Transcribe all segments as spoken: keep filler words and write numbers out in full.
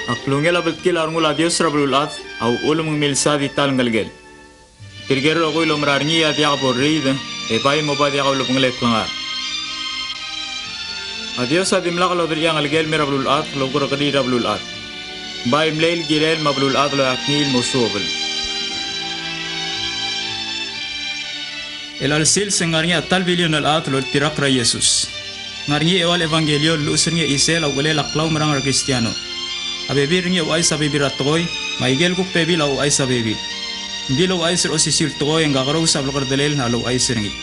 A klungel a bltkil a rengul a Dios er a beluulechad a uchul me ng milsa di ta el ngelekel. Tirke el rokui el omera er ngii a diak bo lriid, e bai mo oba diak a ulebengel e klengar. A Dios a dimlak loderchii a ngelekel el mei er a beluulechad el oukerrekeriil er a beluulechad. Bai mlei el kirel me a beluulechad el oeak ngii el mo suobel. Chelecha el sils e ng ngar er ngii a ta el billion el chad el oltirakl er a Jesus. Ng ngar er ngii a eua el ebangkelio el luches er ngii a chisel a uchelel a klaumerang er a Kristiano. A bebil er ngii a ouchais a bebil er a tekoi, me a ikel kuk bebil a ouchais a bebil. Ng di louchais er a osisiu el tekoi e ng kakerous a blekerdelel a louchais er ngii.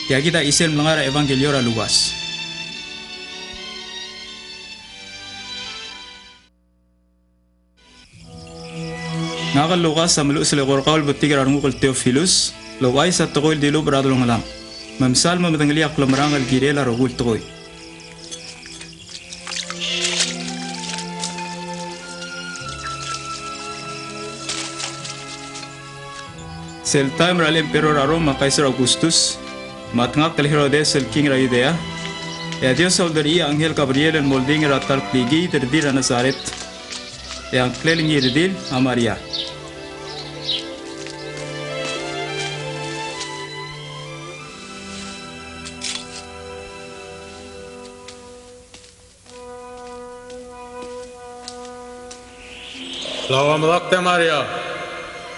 Tia kid a chisel mlengai er a ebangkelio er a Lukas. Ngak el Lukas a meluches el eko er kau el betik er a renguk el Teofilus, el ouchais a tekoi el dilubech er a delongelam. Me msal me medengelii a klemerang el kirel a rokui el tekoi. Sel taem er a le emperor er a Rom a Kaiser Augustus, me a tengakl el Herodes el king er a Judea, e a Dios a ulderchii a anghel Gabriel el mo oldingel er a ta el klikiid el redil er a Nasaret, e a ngklel ngii el redil a Maria. Lau a medakt e Maria,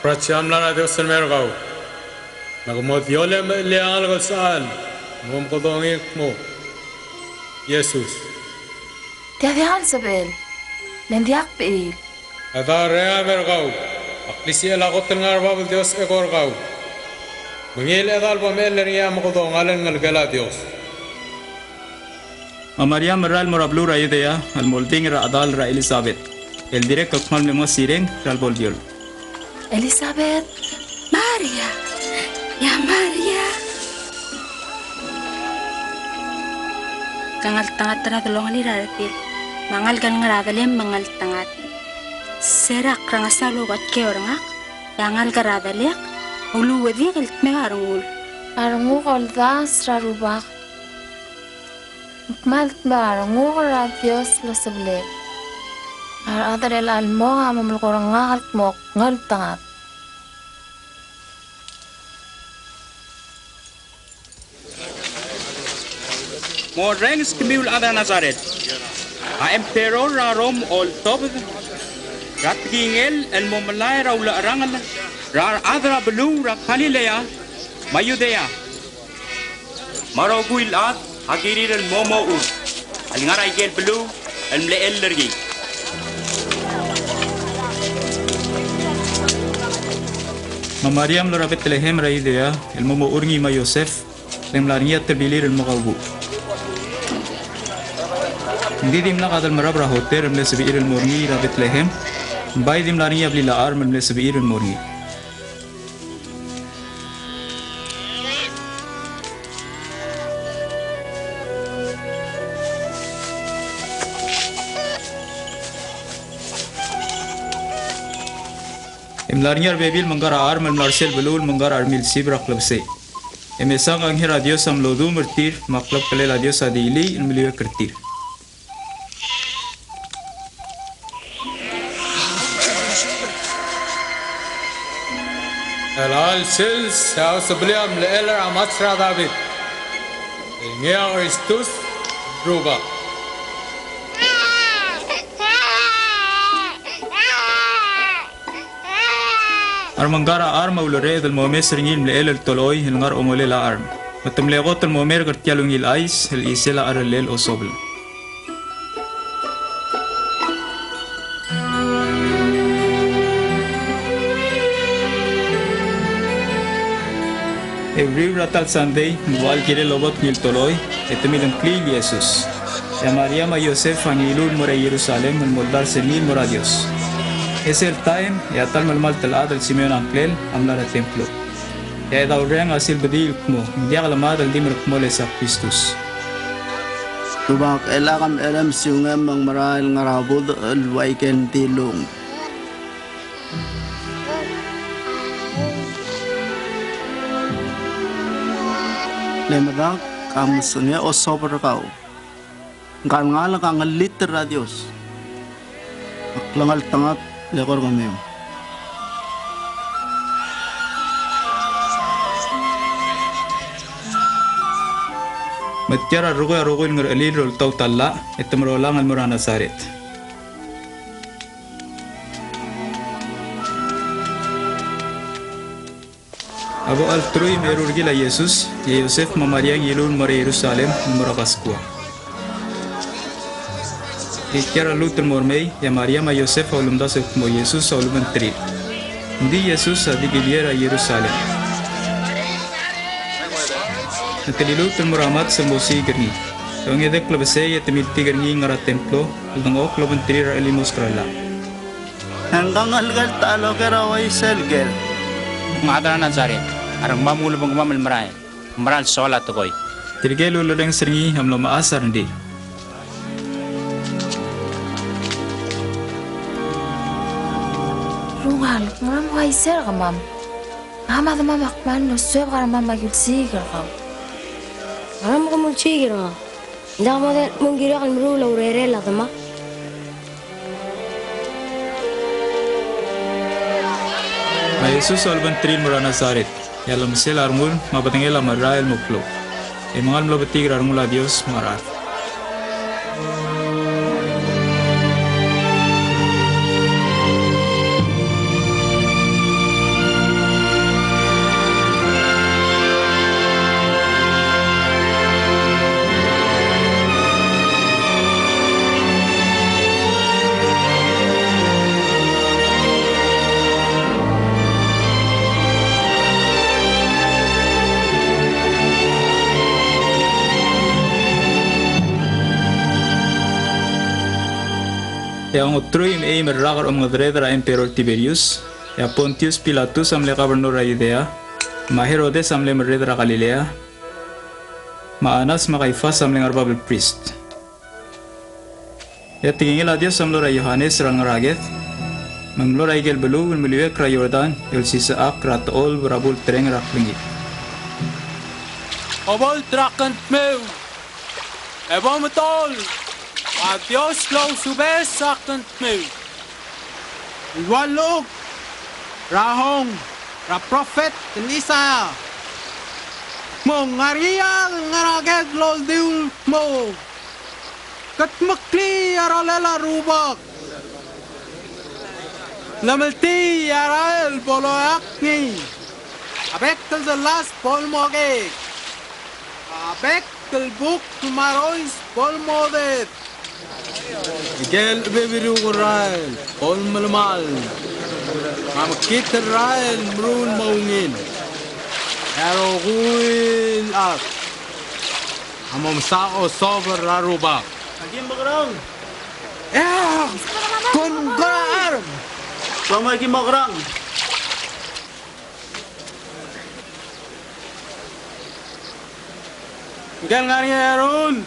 krasia a mla er a Dios el mei er kau. Me ke mo diolem el ngelekel a Sechal, me kom kedongii el kmo Jesus. Tia diak el sebechel, le ng diak bechiil. A chedal er a eai a mei er kau, a klisichel a kot el ngar er a bab el Dios a eko er kau. Me ngii el chedal bo mechell er ngii a mekedong a le ngelekel a Dios. Me a Maria a merael el mo er a beluu er a Judea el mo oldingel er a chedal er a Elisabet, el dirrek el kmal mle mengesireng er a lebo el diol. Elisabet. Maria. Ia Maria. Ke ngeltengat er a delongelir a redil, me a ngalek el ngar er a delem me ngeltengat. Se er a krengesau el oba tkeu er ngak, e a ngalek er a delek a uluuedikel el dmeu a rengul. A renguk a oldaes er a Rubak. Ng kmal dmeu a renguk er a Dios el osebelel. A rechad er chelecha el mong a mo melekoi er ngak el kmo ng ngeltengat. Morrenges kemiu el chad er a Nasaret. A emperor er a Rom a oltobed er a tekingel el mo melai er a ulecherangel er a rechad er a beluu er a Galilea me a Judea. Me a rokui el chad a kirir el mo mochu el ngar er a ikel beluu el mlechell er ngii. Me a Maria a mlo er a Betlehem er a Judea el mo mochu er ngii me a Josef, le ng mla er ngii a tebilir el mo kaukuch. Ng di dimlak a delmerab er a hotel el mle sebechir el mo er ngii er a Betlehem, ng bai di mla er ngii a blil a charm el mle sebechir el mo er ngii. E mla er ngii a rebebil el mengkar a charm el mla er sel beluu el mengkar a milsib er a klebesei. E mesang a anghel er a Dios a mlo duum er tir, me a klebkelel a Dios a di chiliich el meliuekl er tir. Chelecha el sils e a osebelii a mlechell er a mats er a David, el ngii a Kristus el Rubak. A remengkar a charm a ulereched el mo omes er ngii el mlechell el tolechoi el ngar er a ongolel a charm. Me te mle kot el mo merk er tia el ungil chais el chisel a cherellel osobel. E uriul er a ta el Sunday, ng ua el kirel el obot ngii el tolechoi, e te milengklii el Jesus. E a Maria me a Josef a ngiluu el mo er a Jerusalem el mo oldars er ngii el mo er a Dios. E sel taem, e a ta el melemalt el chad el Simeon a ngklel a mla er a templo. E a Chedaol Reng a silbedii el kmo, ng diak lemad el di merekmo el sa Kristus. Rubak, e lak mechelem siungem me ng merael el ngar er a budech el ua ikel dilung. Le medakt a mesengei a osobel er kau. Ngka el ngalek a ngellitel er a Dios. A klengar el tengakl el eko er kemiu. Me tia er a rokui a rokui el ngerechelil el oltaut a llach, e te merolang el mo er a Nasaret. A bo el teruich me a eru el rekil a Jesus, e a Josef me a Maria a ngiluu el mo er a Jerusalem el mo er a Paskua. E tia er a lluut el mo er mei, e a Maria me a Josef a ulemdasu el kmo a Jesus a ulebengterir. Ng di Jesus a di kiliei er a Jerusalem. Me te liluut el mo er a mats el mo osiik er ngii. E ongedei el klebesei e te miltik er ngii el ngar er a templo, el dengchokl el obengterir a chelimosk er a llach. E ngka a ngelekel a ta el oker a uaisei el ker. Ng chad er a Nasaret, a rengmam a ulebengkemam el merael, mera el soal a tekoi. Tirke el ulerrenges er ngii a mlo mechas a rengrir. Rungel, ngera me uaisei er kemam? Ngak me a demam a kmal mlo suebek a rengmam me aki ulsiik er kau. Ngera me kom ulsiik er ngak? Ng diak bo de mo kirek el meruul a urerel a Demam. Me a Jesus a ulebengterir el mo er a Nasaret, e a llemesel a rengul me a bedengel a merael el mo klou. E mengal mlo betik er a rengul a Dios me a rechad. E a ongeteruich me a eim el rak er a omengedereder er a Emperor Tiberius, e a Pontius Pilatus a mle kabernor er a Judea, me a Herodes a mle merreder er a Galilea, me a Anas me a Kaifas a mle ngar er bab el prist. E a tekingel a Dios a mlo er a Johanes er a lengar er a ked, me ng mlo er a ikel beluu el meliuekl er a Jordan, e olsisechakl er a techolb er a bultereng er a klengit. Obolt er a kngtmiu, e bo medoll, a Dios a lousubes a kngtmiu. El ua llechukl er a hong er a profet el Isaia. Mo ngar er ngii a ngar er a ked el oldiu el kmo, kedmeklii a rolel a Rubak. Lemeltii a rael bo loeak ngii. A bek el dellas bo lmokek. A bek el buk me a rois bo lmoded. Ikel chebebil er a rael bo lmelemall. Me a mekngit el rael el meruul el mo ungil. E a rokui el chad a mo mesa a osobel er a Rubak. Aki mekerang. Ea, kon kora arm. Kom aki mekerang. Ngike el ngar er ngii a erung,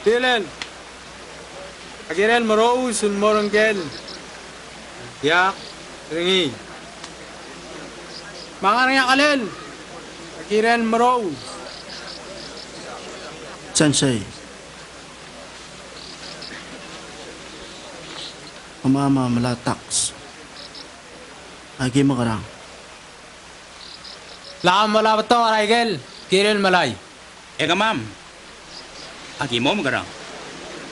tilel. A kirel merous el mo er ngike el diak er ngii. Me a ngar er ngii a kelel, a kirel merous. Sensei. Kemam a mla taks. Aki mekerang. Lak mla betok er a ikel kirel melai. E kemam, aki mo mekerang.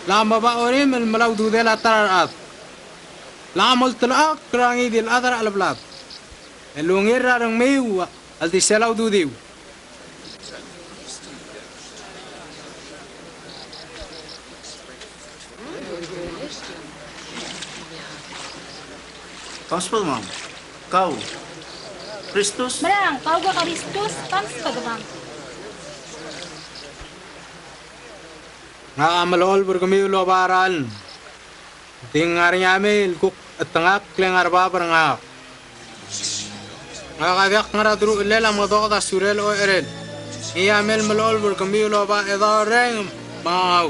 Lak mba orimel el mla ududel a ta er a rechad. Lak moltelechakl er a ngii di el chad er a cheleblad el ungil er a rengmiu el di sel a ududiu. Kau sbedemam. Kau Kristus? Merang, kau ke Kristus, kau sbedemam. Ngak a melecholb er kemiu el oba a ralm. Ng di ngar er ngii a mei el kuk chetengakl e ngar er bab er ngak. Ngak a diak ngar er a deruchellel a mengedoked a surel a ocherel. Ngii a mei el melecholb er kemiu el oba a Chedaol Reng me a Ngau.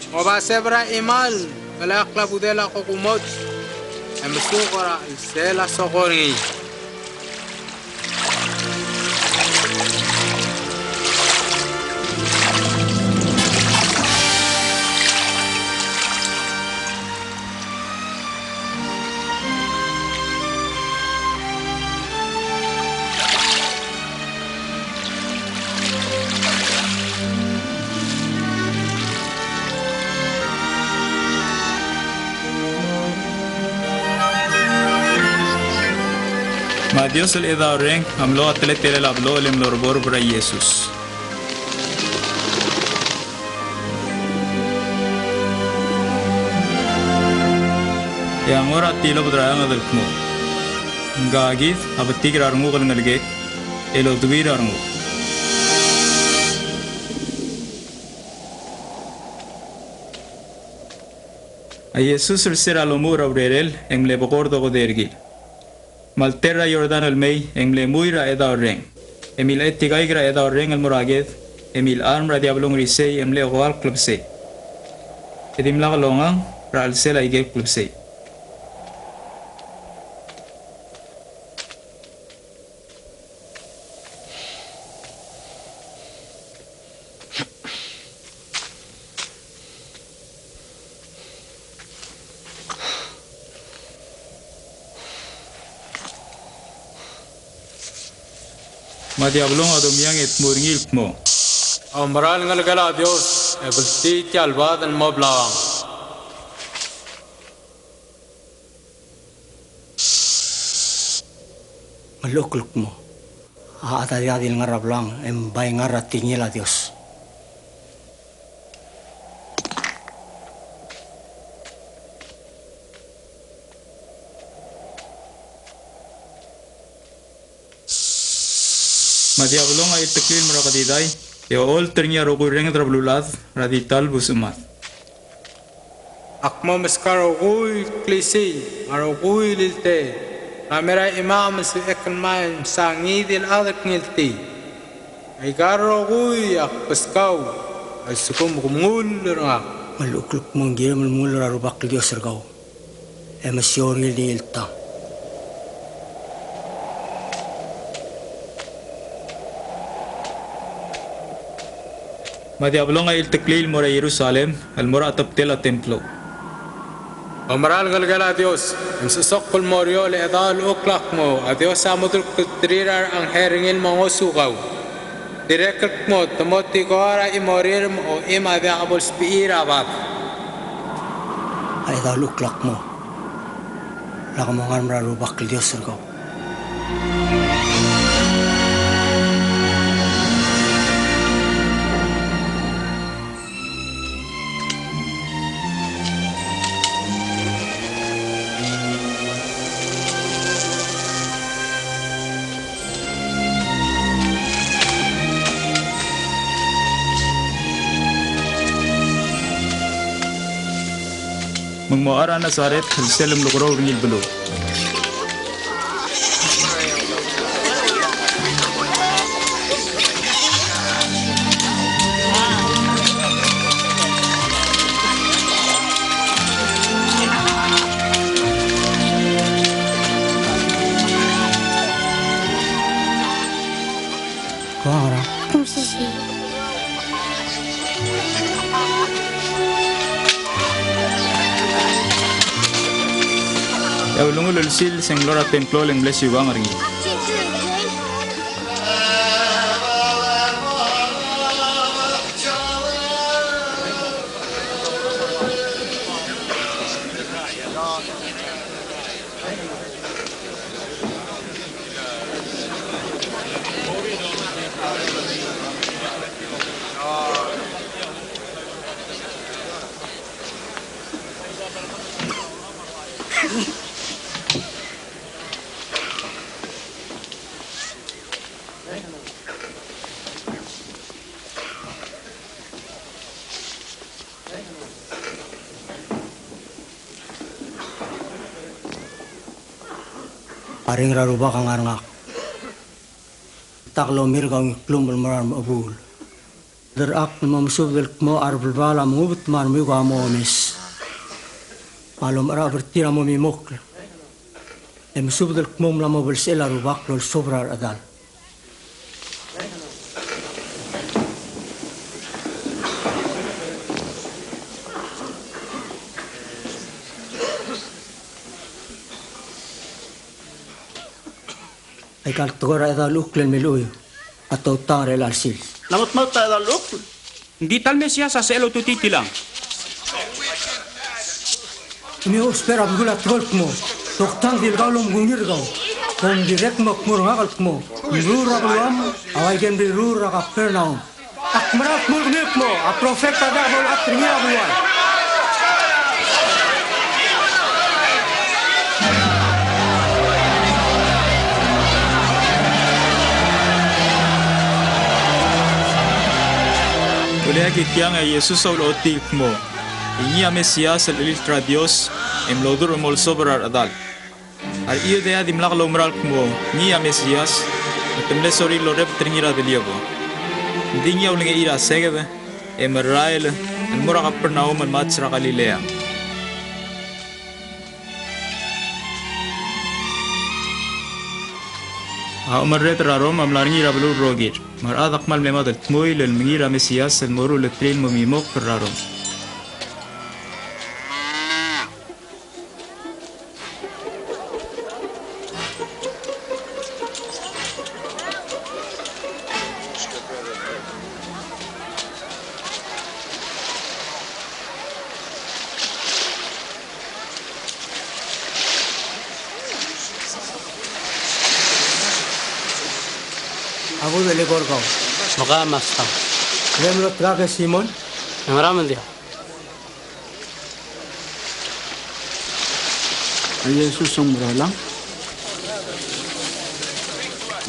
Ng oba a sebel er a chimal, meleakl a budel a kokumoch, e mesuk er a chelsel a soko er ngii. A Dios el Chedaol Reng a mlo teletelel a blechoel e mlo er a borb er a Jesus. E a ngora tilobed er a eanged el kmo, Ngka kid a betik er a renguk el ngelekek, el oduir a renguk. A Jesus er se er a lomuchel er a urerel e ng mle bekord okedei er kid. Me a lterir er a Jordan el mei e ng mle muir a Chedaol Reng. E milechetikaik er a Chedaol Reng el mo er a ked, e milecharm er a Diabelong er isei e mle okoal klebesei. E dimlak longang er a chelsel aike el klebesei. Me a Diabelong a domiang e dmu er ngii el kmo, Oumerang el Ngelekel a Dios, e bltitii tia el bad el mo blauang. Ngelukl el kmo, a chad a diak di le ngar er a blauang, e ng bai ngar er a tekingel a Dios. Me a Diabelong a ilteklii el mo er a kedidai, e ocholt er ngii a rokui el renged er a beluulechad er a di ta el busechemad. Ak mo meskau a rokui el klisiich, me a rokui el ilterir, a mera el chimam el sebechek el mei, me sa ngii di el chad el kngiltii. Aika el rokui a kbeskau a lsekum ke mengull er ngak. Ngelukl el kmo, ng kirem el mengull er a Rubak el Dios er kau, e mesiou er ngii el di ngii el tang. Me a Diabelong a ilteklii el mo er a Jerusalem, el mo er a chetebtel a templo. Oumerang el Ngelekel a Dios, e msechesokl el mo er eou el Chedaol Uchul a kmo, a Dios a mo ulterekokl er tir a rechangel er ngii el mo ngosukau. Dirrek el kmo, te mo tikoir a chimorir me a ochim a diak bo lsebechir a bad. A Chedaol Uchul a kmo, lak mongarm er a Rubak el Dios er kau. Me ng mo er a Nasaret el sel lemelukerreu er ngii el beluu. Kora. Mesisiich. E a ulengull el sils e ng mlo er a templo e ng mle siukang er ngii. A Reng er a Rubak a ngar er ngak. Ng diak lomirk a ungil klumech el mo er a remechebuul. Ederchakl el mo mesubed el kmo a rebelbal a mengubet me a remiuk a mo omes. Me a lomecheracheb er tir a mo mimokl. E mesubed el kmo ng mla mo belsechel a Rubak el olsobel er a rechedal. Aika el tekoi er a Chedaol Uchul el miluchel a teutang er chelecha el sils. Ng mla mo dmaut a Chedaol Uchul. Ng di ta el Mesias a sebechel otutii tilang. Ng di ousbech er a belkul a tekoi el kmo, toktang di le kau el omekungil er kau. Kom dirrek el mo kmu er ngak el kmo, mrur a beluam a ua ikel mrirur er a Kapernaum. Ak mera el kmu er kemiu el kmo, a profet a diak bo lechat er ngii er a beluad. Uleak e tiang e a Jesus a ulechotii el kmo, ngii a Mesias el chelilt er a Dios, e mlo dmu el mo olsobel er a rechedal. A re Judea a dimlak loumerang el kmo ngii a Mesias, me te mle sorir el orebet er ngii er a deliebo. Ng di ngii a ulengechir a seked, e merael, el mo er a Kapernaum el mats er a Galilea. A omerreder er a Rom a mla er ngii er a beluu el rokir, me a rechad a kmal mle mad el dmuil el mengiil er a Mesias el moruul el tir el mo mimokl er a Rom. A bo de le kor kau. Maka masta. Lem lo tlak e Simon. Ng ngera me ng diak? A Jesus a merael.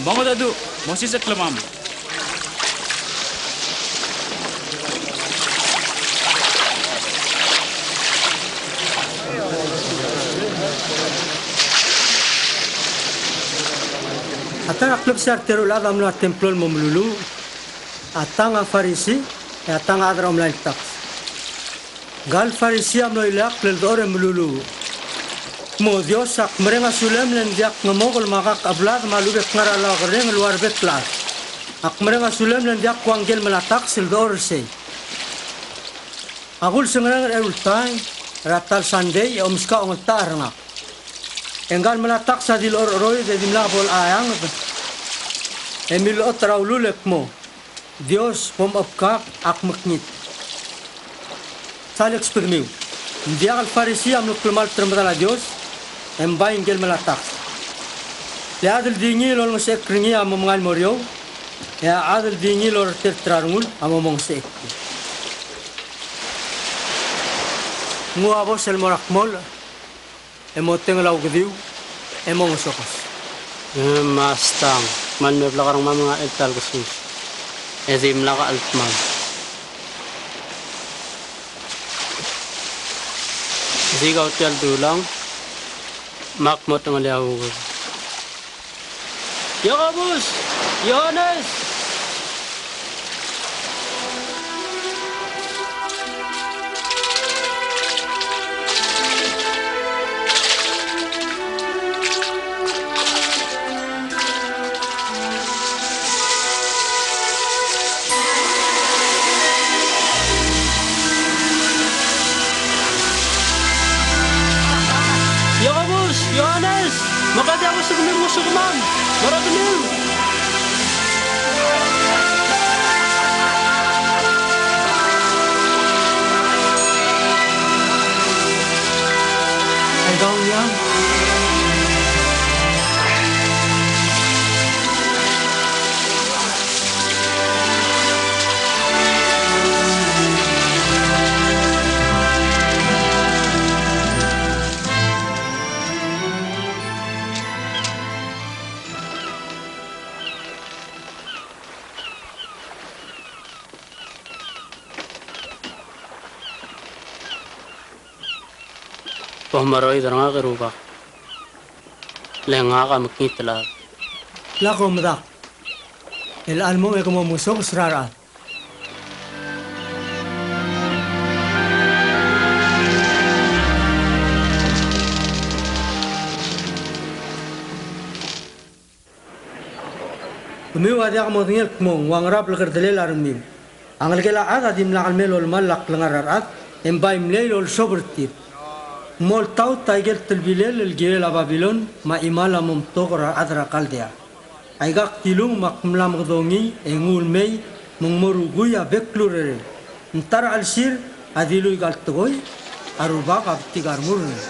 Bo ngodech a duch, Moses a klemam. A ta er a klebesei a reteru el chad a mlo er a templo el mo meluluuch, a tang a Farisi, e a tang a chad er a omelain el taks. Ngka el Farisi a mlo ileakl el dechor e meluluuch. Kmo, Dios, ak mereng a sulem le ng diak ngemokel me a kak cheblad me a lechub e kngar er a laokerreng el ua rebek el chad. Ak mereng a sulem le ng diak kua ngike el melai a taks el dechor er sei. A kulsengereng er a eru el taem er a ta el sandei e omeskau a ongeltacher er ngak. E ngka el melai a taks a di lecheroid e dimlak bo lecha eanged, e milechot er a ulul e kmo, Dios, bo mchebkak, ak mekngit. Sel lek sbedemiu, ng diak el Farisi a mlo klemalt er medal a Dios, e ng bai ngike el melai a taks. Le a chad el di ngii el olengesechekl er ngii a mo mengai el mo er eou, e a chad el di ngii el orretert er a rengul a mo mongesechekl. Nguu a bos el mo er a kmolech, e mo tengel a ukediu, e mo ngesokes. E mastang, kmal me blak a rengmam er ngii el ta el kesus, e dimlak a cheltemam. Di kau tia el dulang, me ak mo tengelii a uked. Jakobus! Johanes! Jakobus! Johanes! Me kede a bo sekemiu el ngosukemam, me a rekemiu. Aika ungil. Bo mcheroid er ngak e Rubak, le ngak a mekngit el chad. Lak omdak. El chelmong e ke mo mengesokes er a rechad. Kemiu a diak modengei el kmo ng ua ngera blekerdelel a rengmiu. A Ngelekel a chad a dimlak el mei el olemall a klengar er a rechad, e ng bai mlei el olsobel er tir. Ng mo oltaut a ikel telbilel el kirel a Babilon, me a chimal a mo mtok er a rechad er a Kaldea. Aika kdilung me ak mla mekedongii e nguu el mei me ng mo rukui a bek el urerel. Ng ta er a chelsir a dilu aika el tekoi, a Rubak a betik a rengul er ngii.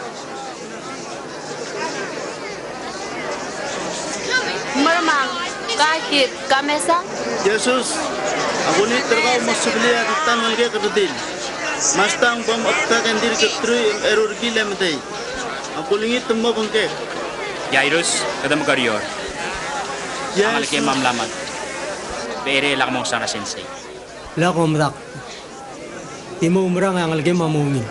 Ka ki, ka mesa? Jesus, a kulengit er kau el mo sebechir a di ta el ngelekek el redil. Me a stang bo mechebtek e ng dirk teruich me a eru el ker el medei. A kulengit el mo obengkek. Jairus, kede mekerior. Yes. A ngelekem a mla mad. Becherei e lak mongesang er a sensei. Lak omdak. Di mo oumerang e a ngelekem a mo ungil.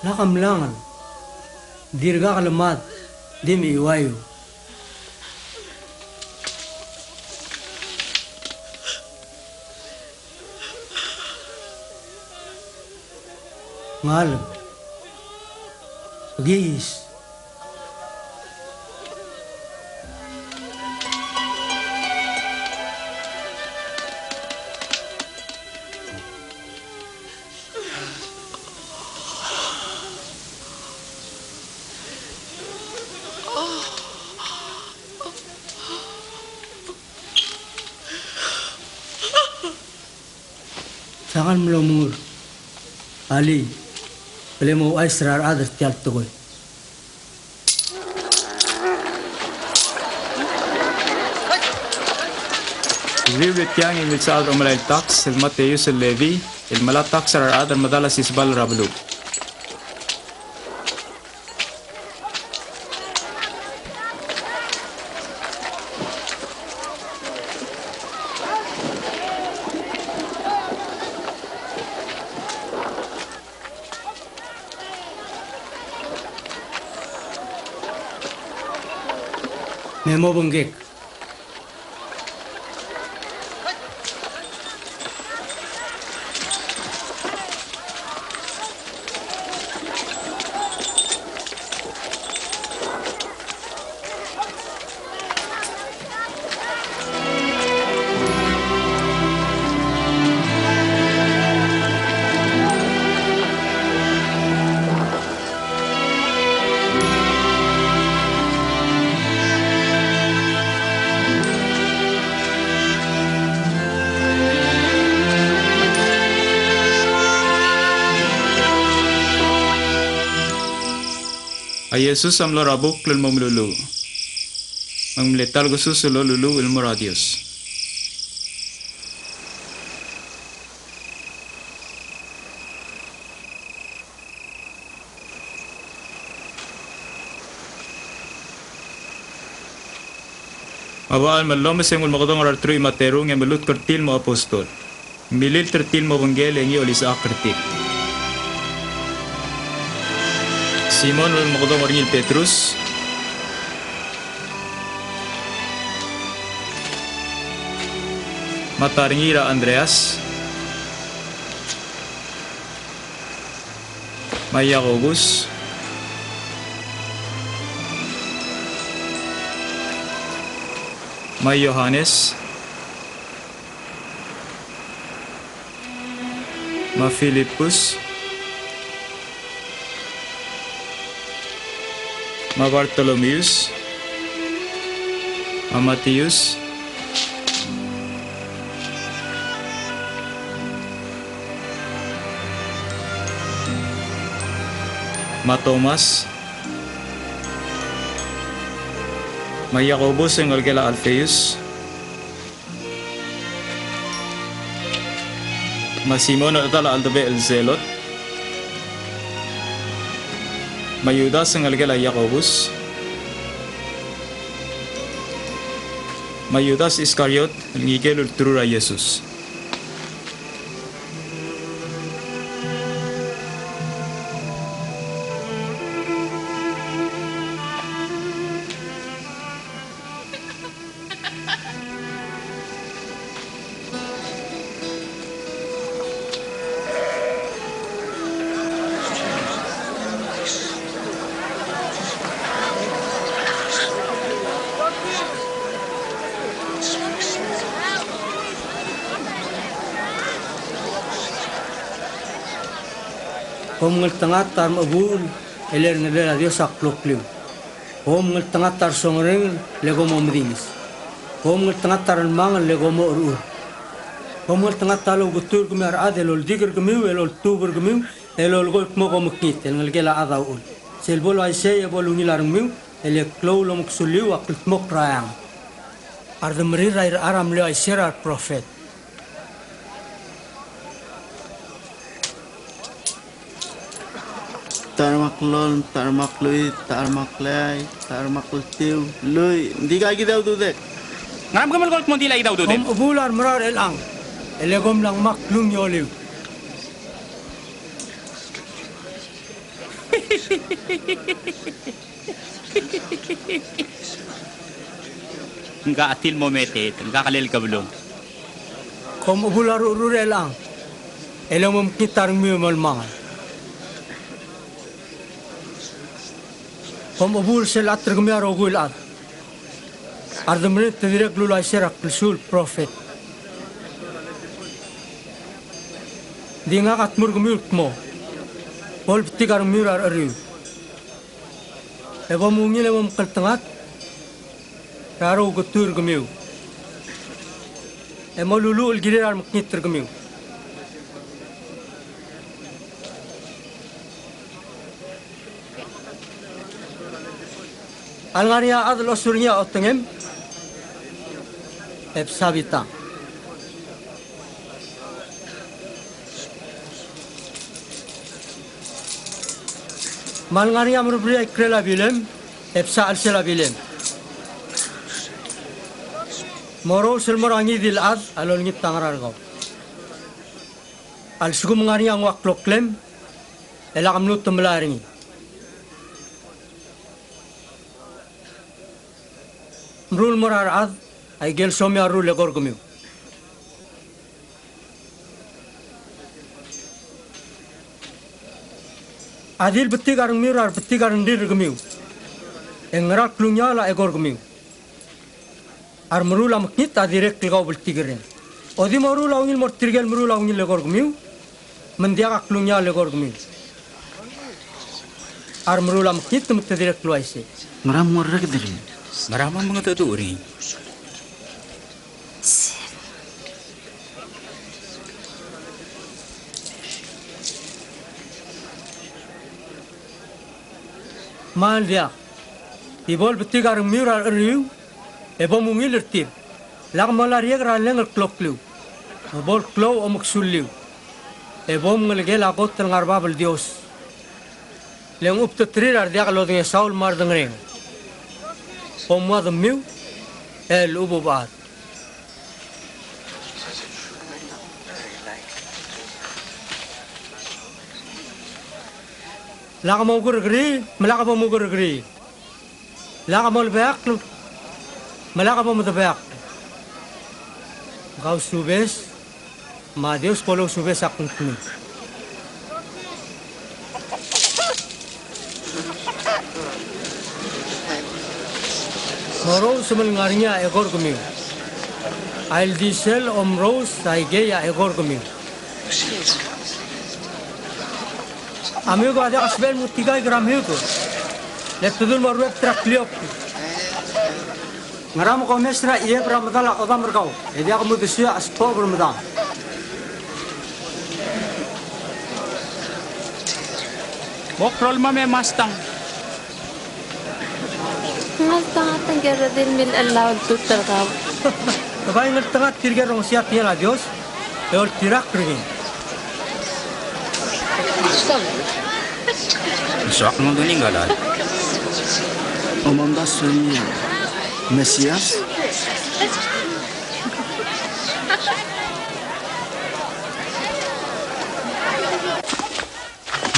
Lak a mlangel, dirkak lemad, di mechiuaiu. Ngalek. Kiis. Sel mlo mur, alii, e le mo ouchais er a rechad er tia el tekoi. Uriul er tiang e ng milsechal er a omelai el taks, el Mateus el Levi, el melai a taks er a rechad er a medal a sisebal er a beluu. Me mo obengkek. A Jesus a mlo er a bukl el mo meluluuch, me ng mle ta el kesus el oluluuch el mo er a Dios. Me a bo el mellomes e ng ulemekedong er a reteruich me a terung e melutk er tir el mo apostol. Ng mililt er tir el mo obengkel e ngii a olisechakl er tir. Simon el ulemekedong er ngii el Petrus. Me a ta er ngii er a Andreas. Me a Jakobus. Me a Johanes. Me a Filipus. Me a Bartolomeus. Me a Mateus. Me a Tomas. Me a Jakobus el ngelekel a Alfeus. Me a Simon el chedal a cheldebechel el Zelot. Me a Judas el ngelekel a Jakobus. Me a Judas Iskariot el ngikel ulterau er a Jesus. Kom ngeltengat a remechebuul, e le a rengelel a Dios a klokliu. Kom ngeltengat a resongerenger, le kom omdinges. Kom ngeltengat a relmangel, le kom ocherchur. Kom ngeltengat a louketuu er kemiu a rechad el oldik er kemiu, el oltubed er kemiu, el olekoi el kmo kom mekngit, el ngelekel a chad a uchul. Sel bo el uaisei e bo lungil a rengmiu, e le klou el omeksuliu a kldmokl er a eanged. A redemerir a irechar a mle uaisei er a reprofet. Tara me a klolem, tara me a kleuid, tara me a kleai, tara me a kltiu, lluich. Ng di kid a ududek. Ngera me ke melekoi el kmo ng di kid a ududek? Kom chebuul a remerau er chelechang, e le kom mla ngmai a klungioliu. Ng kachetil mo meteet, ng kakelel kebelung. Kom chebuul a rucherur er chelechang, e le momekngit a rengmiu me lmangel. Kom chebuul sel chat er kemiu a rokui el chad. A redemerir te dirrek el uluaisei er a klsuul el profet. Ng di ngak a dmu er kemiu el kmo, bo lebetik a rengmiu er a recherriu. E bo mungil e mo mekngeltengat er a rouketuu er kemiu, e mo luluuch el kirir a remekngit er kemiu. A lengar er ngii a chad el osur er ngii a otengem, e bsa bita. Me a lengar er ngii a mereberii a ikrel a bilem, e bsa chelsel a bilem. Morous el mo er a ngii di el chad a lolengit a ngar er kau. A lsekum ng ngar er ngii a nguu a kloklem, e lak mluut el melai er ngii. Meruul el mo er a rechad a ikel somiu a rruul el eko er kemiu. A di lebetik a rengmiu er a rebetik a rengrir er kemiu, e ng ngera el klungiaol a eko er kemiu. A remeruul a mekngit a dirrek el kaubltikerreng. Ng di moruul a ungil el mo er tirke el meruul a ungil el eko er kemiu, me ng diak a klungiaol el eko er kemiu. A remeruul a mekngit me te dirrek el uaisei. Ngera me ng orreked er ngii? Ngera me a mengedecheduch er ngii? Me ng diak. Di bo lebetik a rengmiu er a recherriu, e bo mungil er tir. Lak molariek er a leng el klokliu, me bo el klou a omeksulliu, e bo mngelekel a kot el ngar er a bab el Dios. Le ng chubteterir a rediak lodengesaol me a redengerenger. Bo mnguu a demiu, e lechub a chad. Lak mokerrekeriil, me lak bo mokerrekeriil. Lak molebeakl, me lak bo medebeakl. Ng kausubes, me a Dios bo lousubes a kngtmii. Morous me le ngar er ngii a eko er kemiu. A ildisel omerous a ikei a eko er kemiu. A miuko a diak a sebechel el mutikaik er a miuko. Le bdul mo ruebet er a kliokl. Ngera me kom omes er a chieb er a medal a odam er kau, e diak modesiu a chesbob er medam? Mo klou el mei, Mastang. Mastang, a tengker a di milechell a oltut er kau. Ke bai ngeltengat tirke el rongesii a tekingel a Dios e oltirakl er ngii. Ng soak el mo dungil ngkal a omdasu er ngii a Mesias.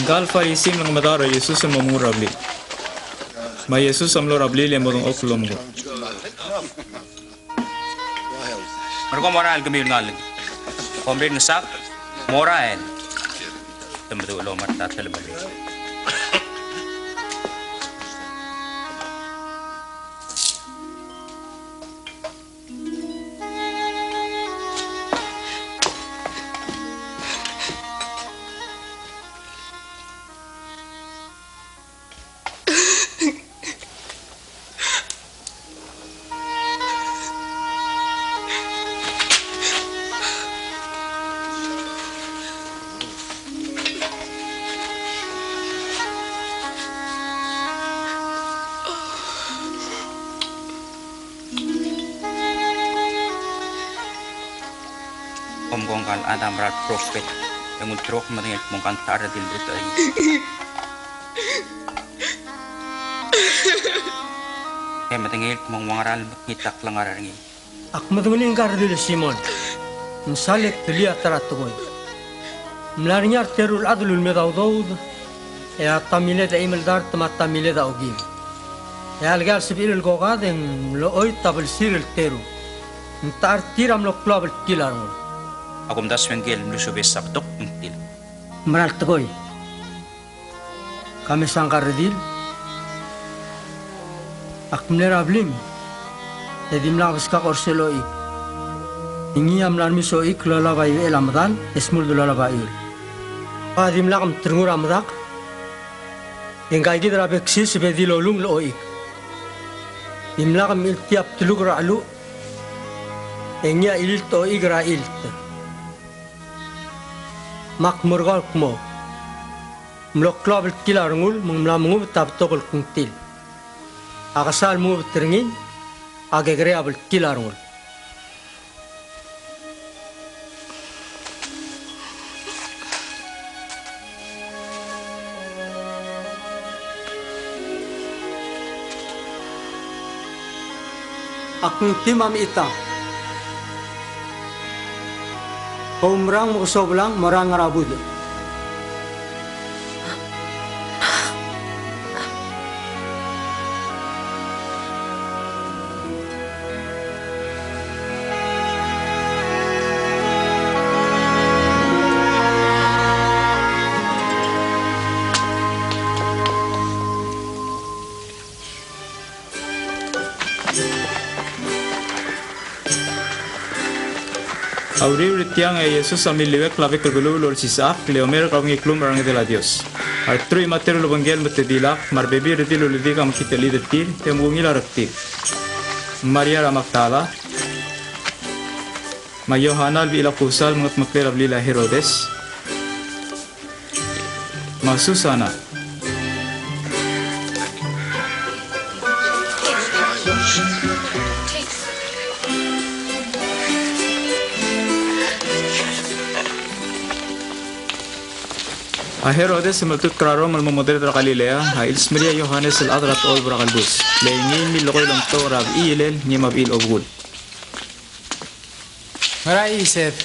Ngka el Farisi a mle mengemedaol er a Jesus el mo mengur er a blil. Me a Jesus a mlo er a blil e modengchokl el omengur. Merekong mo er a el kemiu el ngalek. Kom rirngesak, mo er a el. Te meduch el omart a telemellii. Kom kongkal Adam er a reprofet, e ng ulterekokl el medengei el kmo ng kang ta el redil el rutechei. E medengei el kmo ng ua ngera el mekngit a klengar er ngii. Ak medengelii ngka el redil el Simon, ng sal e telii a ta er a tekoi. Ng mla er ngii a reteru el chad el ulemed a udoud, e a tamiled a eim el dart me a tamiled a okim. E a lekea el sebechir el kokad e ng mlo choit a belsir el teru. Ng techa er tir a mlo klou a bltkil a rengul. A kumdasu e ngike el mlusubes a betok el ngklel. Mera el tekoi. Ka mesa ngka el redil, ak mle er a blim, e dimlak beskak er sel ochik. E ngii a mla er ngii sel ochik el olab a iuechel a medal, e smuul el olab a chiul. Ka dimlak mterengur a medak, e ngka kid er a bek siseb e di lolungel el ochik. Dimlak mchiltii a bdeluk er a cheluch, e ngii a chililt ochik er a chilt. Me ak mo er kau el kmo, ng mlo klou a bltkil a rengul, me ng mla mengubet a betok el kngtil. Ak sal mengubet er ngii, a kekerei a bltkil a rengul. Ak ngtimam a mechitang. Koumerang me ke sobelang, mo er a ngar er a budech. A uriul er tiang e a Jesus a miliuekl a bek el beluu el olsisechakl el omerk a ungil klumech er a rengedel a Dios. A reteruich me a teru el obengkel me te dilak, me a rebebil el redil el uledik a mekngit el chid er tir, e te mo ungil a rektir. Maria er a Magdala, me a Johana el bechil a Kusa el mengedmeklel a blil a Herodes, me a Susana. A Herodes el mletutk er a Rom el mo model er a Galilea a chilsmerii a Johanes el chad er a techolb er a kelebus, le ngii a millekoi el omtok er a bechil el ngii me a bechil obekul. Ngera ised?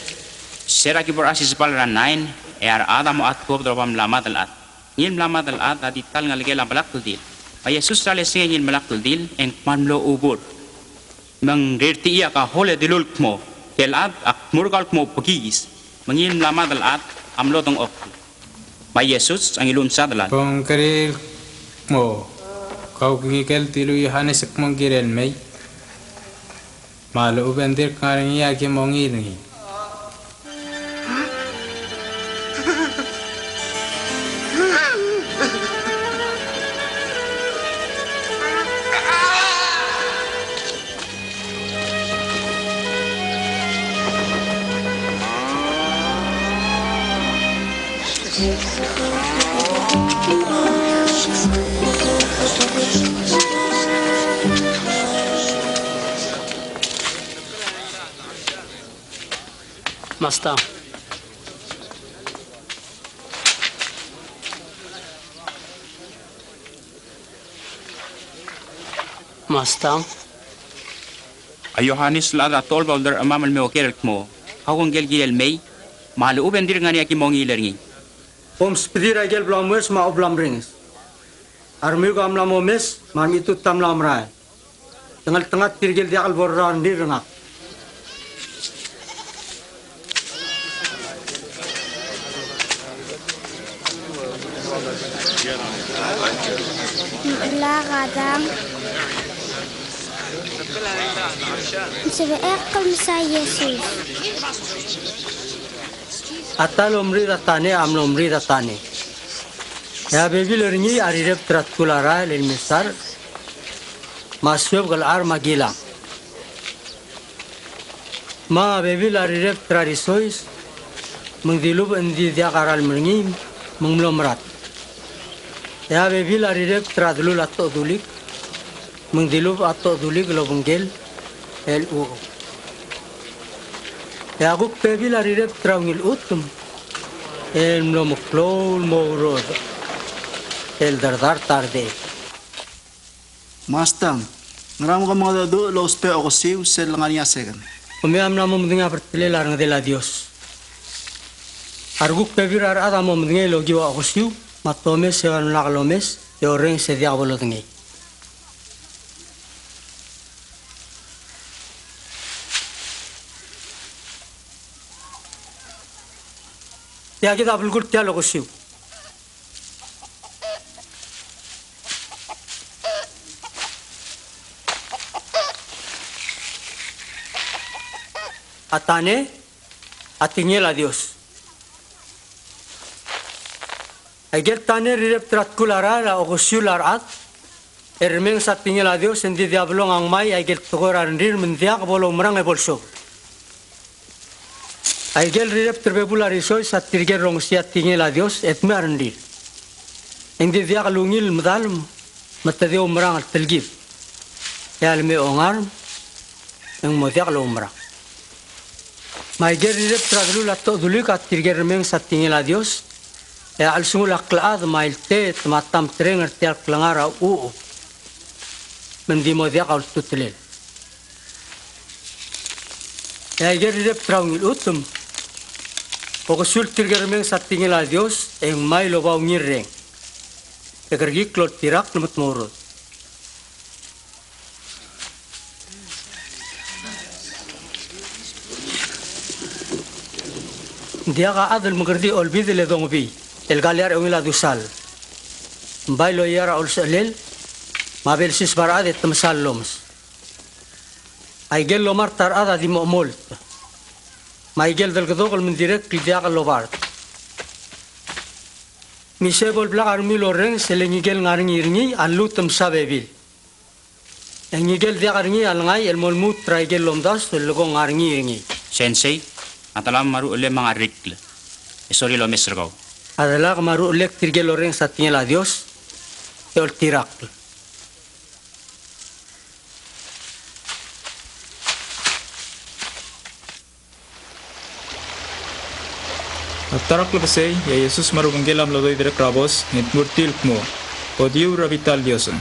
Se er a ki bo er a sisebal er a nine, e a rechad a mo chad kobed er a oba mla mad el chad. Ngii el mla mad el chad a di ta el ngelekel a Blak el Dil. Me a Jesus er a lesengei ngii el Blak el Dil e ng kmal mlo chubur. Me ng rirtechii a kahol e dilu el kmo, tia el chad a kmo er kau el kmo bekiis. Me ngii el mla mad el chad a mlo dengchokl. Me a Jesus a ngiluu el msa delal. Bong kerir el kmo, kau kid el dilu a Johanes el kmo ng kirel mei. Me a lechub e ng dirk ngar er ngii a ki mongiil er ngii. Masta. Masta. A Johanes el chad er a techolb a ulderchemam el me oker el kmo, kau kid el kirel mei, me a lechub e ng dirk ngar er ngii a ki mongiil er ngii. Kom sbedir a ikel bla momes me a obla mringes. A remiuk a mla momes, me a remitud a mla merael. Te ngeltengat tirke el diak el bo er a rengrir er ngak. Ng chelecha a dang. Ng sebechek el mesa a Jesus. A ta el omriid a Tane a mlo mriid a Tane. E a bebil er ngii a rirebet er a tkul a rael el Mesar, me a suebek el charm a Gilang. Me a bebil a rirebet er a Risois, me ng dilubech e ng di diak a ralm er ngii, me ng mlo merat. E a bebil a rirebet er a delul a Tochedulik, me ng dilubech a Tochedulik el obengkel el chucheb. E a kuk bebil a rirebet er a ungil chutem el mlo meklou el mo ourodech el derdart a redechel. Mastang, ngera me ke mengedecheduch el ousbech a okesiu sel lengar er ngii a second? Kemiu a mla mo medengei a bertelel a rengedel a Dios. A rekuk bebil er a rechad a mo medengei el okiu a okesiu, me a te omes e ng lak lomes, e orrenges e diak bo lodengei. Tia kid a belkul tia el okesiu. A Tane a tekingel a Dios. Aike el Tane a rirebet er a tkul a rael a okesiu el rechad, e remenges a tekingel a Dios e ng di diak bo longang mai aike el tekoi er a rengrir me ng diak bo loumerang e bo lsobel. Aike el rirebet er a bebul a Risois a tirke el rongesii a tekingel a Dios e dmeu a rengrir. E ng di diak lungil el medalem me te di oumerang el telkib. E a leme a ongarm e ng mo diak loumerang. Me aike el rirebet er a delul a Tochedulik a tirke el remenges a tekingel a Dios, e a chelsengul a klechad me a ilteet me a ta mtereng er tia el klengar a chucheb, me ng di mo diak a ultutelel. E aike el rirebet er a ungil chutem, okesiu el tirke el remenges a tekingel a Dios, e ng mai el oba ungil reng, e kerekikl el oltirakl me te mo ourodech. Ng diak a chad el mekerdii a Olbidel e Dongebii el kaliar a eungel a Dusal. Ng bai loiar a olsechelel, me a belsiseb a rechad e te mesa el lomes. Aike el lomart a rechad a di mo chemolt, me aike el delkedokl me ng dirrek el diak lobart. Me isei bo leblak a rengmiu el orrenges e le ngike el ngar er ngii er ngii a lluut el mesa bebil. E ngike el diak er ngii a lengai el mo lmuut er aike el lomdasu el lekong ngar er ngii er ngii. Sensei, a delak me a ruchelem a ngar er ikl, e sorir el omes er kau. A delak me a ruchelek tirke el orrenges a tekingel a Dios e oltirakl. A ta er a klebesei, e a Jesus me a rubengkel a mlo doiderekl er a bos, e ng dmu er tir el kmo, "Odiu er a bita el diosang."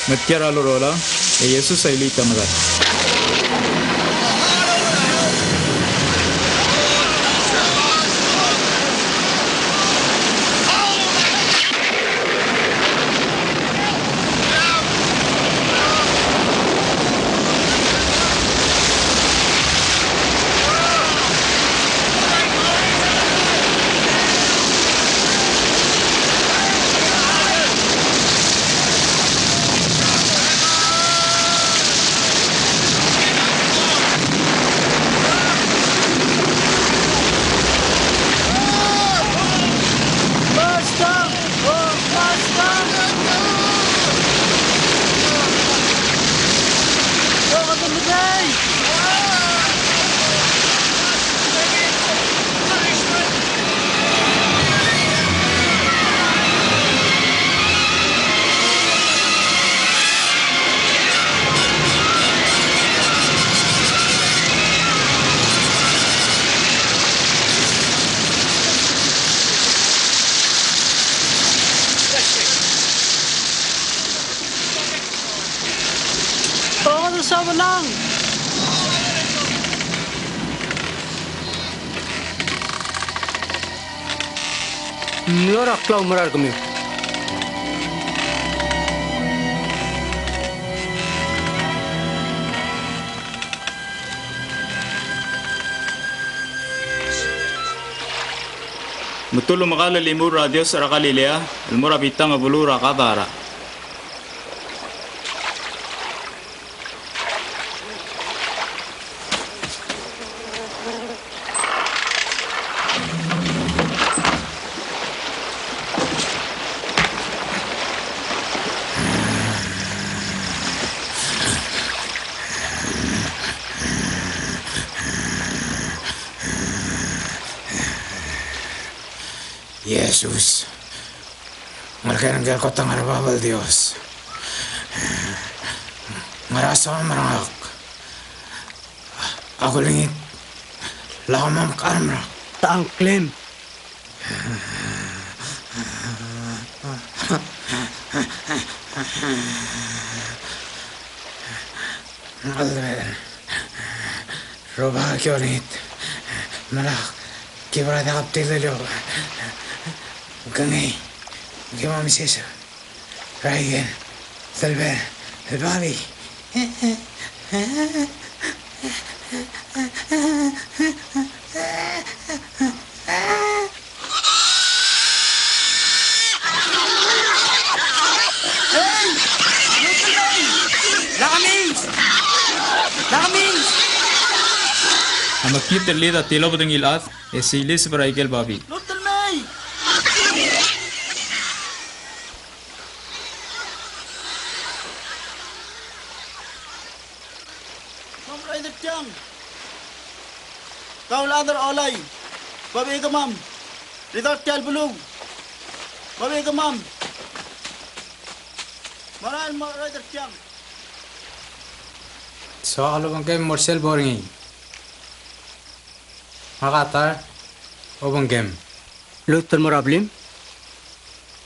Me tia er a lorola, e a Jesus a iliit a medad. Mlo er a klaumerang er kemiu. Metull omekall el imur er a dios er a Galilea, el mo er a bitang el beluu er a Gadara. Jesus, ngerker ngkel kot el ngar er a bab el Dios. Ngera soam er ngak? A kulengit, lak mom kar mrak. Tang klem. Rubak, ki olengit. Melak, ki bra diak btil el oba. Kengei, ki mo mesiis er a ikel delbel el babii. Ei! Lluut el mei! Lak mei! Lak mei! A mekngit el chelid a tilobed er ngii el chad, e siliseb er a ikel babii. Lluut el mei! Mom raid er tiang. Kau el chad er a Olai. Babii kemam. Ridar tia el beluu. Babii kemam. Merael mo raid er tiang. Soak el obengkem el mo er sel bo er ngii. Ngak a ta er a obengkem. Lluut el mo er a blim,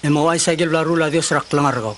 e mo ouchais a ikel bla leruul a Dios er a klengar er kau.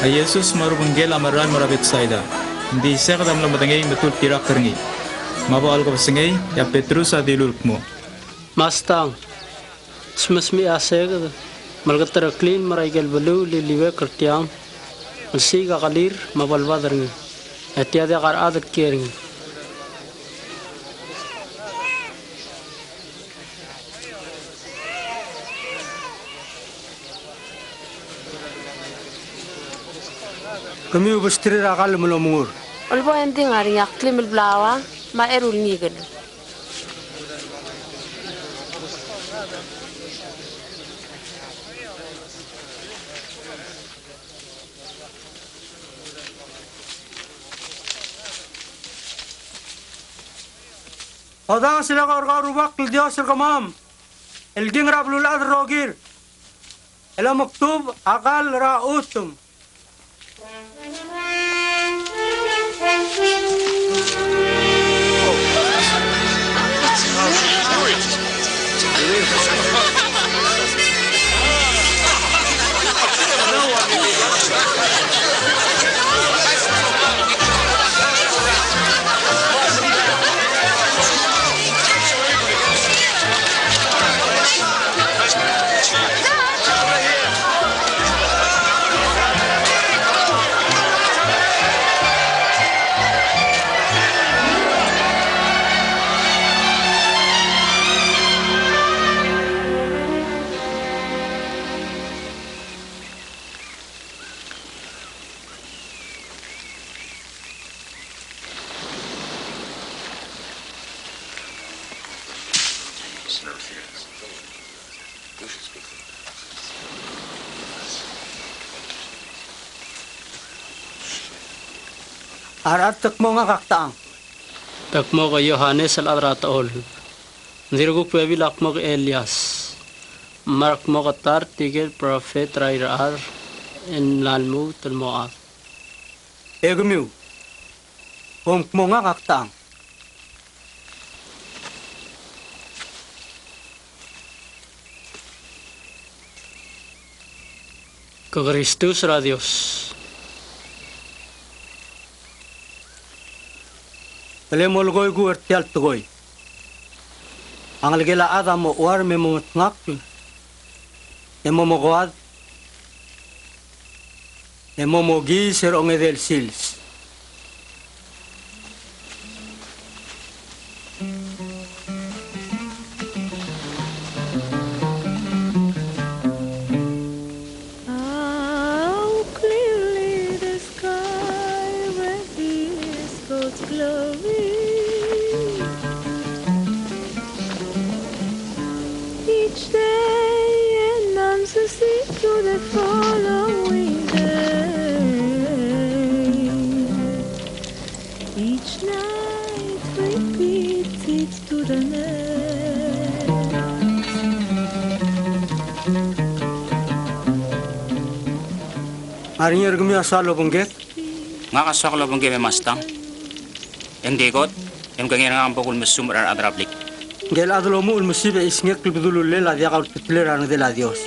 A Jesus me a rubengkel a merael el mo er a Betsaida. Ng di seked a mlo medengei me te ultirakl er ngii. Me a bo el kebesengei, e a Petrus a dilu el kmo, Mastang, smesmich a seked, me le ketereklii el mo er a ikel beluu el liliuekl er tiang, el siik a kelir me a bo lebad er ngii, e tia diak a rechad el kiei er ngii. Kemiu besterir a kall me lomengur. Olbo, e ng di ngar er ngii a klim el blauang me a eru el ngikel. Odanges el eko er kau Rubak el Dios er kemam, el King er a beluulechad el rokir, el omektub a kall er a chutem. A rechad te kmo ngak a ktang. Te kmo ke Johanes el chad er a techolb. Ng dirk kuk bebil a kmo ke Elias. Me a re kmo ke ta er tirke el profet er a irechar el mla lmuut el mo chad. E kemiu, kom kmo ngak a ktang. Ke Kristus er a Dios. Kele molekoi kuk er tia el tekoi. A Ngelekel a chad a mo chuarm e mo metngakl, e mo mekoad, e mo mokiis er a ongedei el sils. How clearly the sky reveals God's glory. Each day announces it to the following day. Each night repeats it to the next. Ng ngar er ngii er kemiu a soal obengkek? Ngak a soak el obengkem e Mastang. E ng di kot, e mkengei er ngak me bo kulmesumech er a rechad er a blik. Ngike el chad el omuchel el mesib e chisngekl el bedul a ulel a diak a ultutelel er a rengedel a Dios.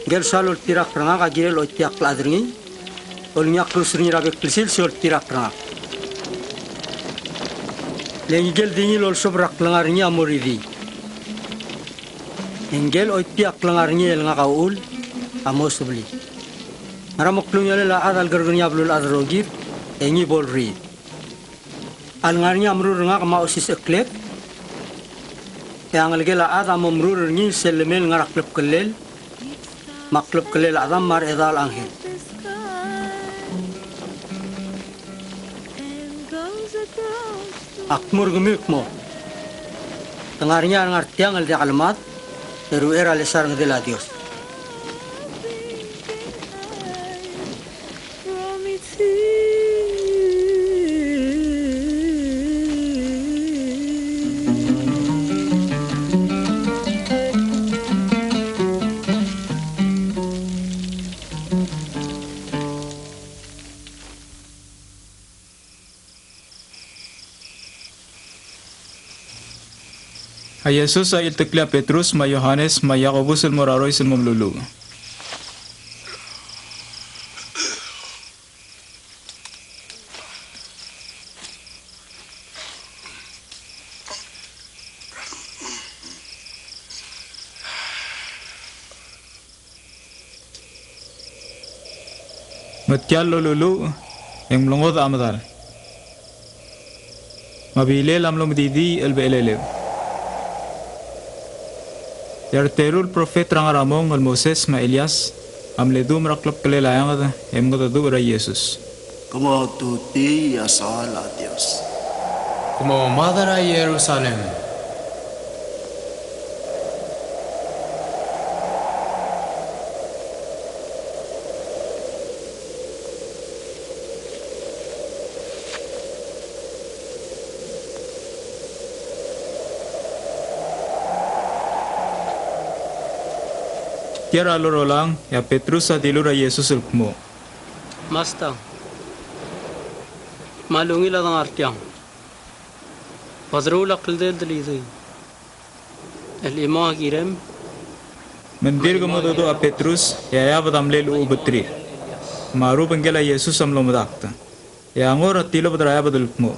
Ngike el soal oltirakl er ngak a kirel choitii a klechad er ngii, olengii a klus er ngii er a bek el sils e oltirakl er ngak. Le ngike el di ngii el olsobel er a klengar er ngii a mo ridii. E ngike el choitii a klengar er ngii el ngak a uchul a mo sebelii. Ngera me klungiolel a chad a lekerker er ngii a beluulechad el rokir, e ngii bo leriid. A lengar er ngii a merur er ngak me a osisecheklek, e a Ngelekel a chad a mo merur er ngii sel lemei el ngar er a klebkellel, me a klebkellel a chedam me a rechedaol a anghel. Ak dmu er kemiu el kmo, te ngar er ngii a rengar tiang el diak lemad, e ruchei er a lesa rengedel a Dios. A Jesus a chilteklii a Petrus me a Johanes me a Jakobus el mo er a rois el mo meluluuch. Me tia el loluluuch e ng mlengodech a medal, me a bilel a mlo medidii el becheleleu. E a reteru el profet er a ngar er a mong el Moses me a Elias a mle duum er a klebkellel a eanged e mengedecheduch er a Jesus. Ke mo tutii a soal a Dios. Ke mo mad er a Jerusalem. Tia er a lorael e a Petrus a dilu er a Jesus el kmo, Masta, me a lungil a dengar tiang. Bo deruul a kldei el delidui el chimong a kirem. Me ng dirk mengedecheduch a Petrus e a eabed a mle llechubet er tir. Me a rubengkel a Jesus a mlo medakt. E a ngor a tilobed er a eabed el kmo,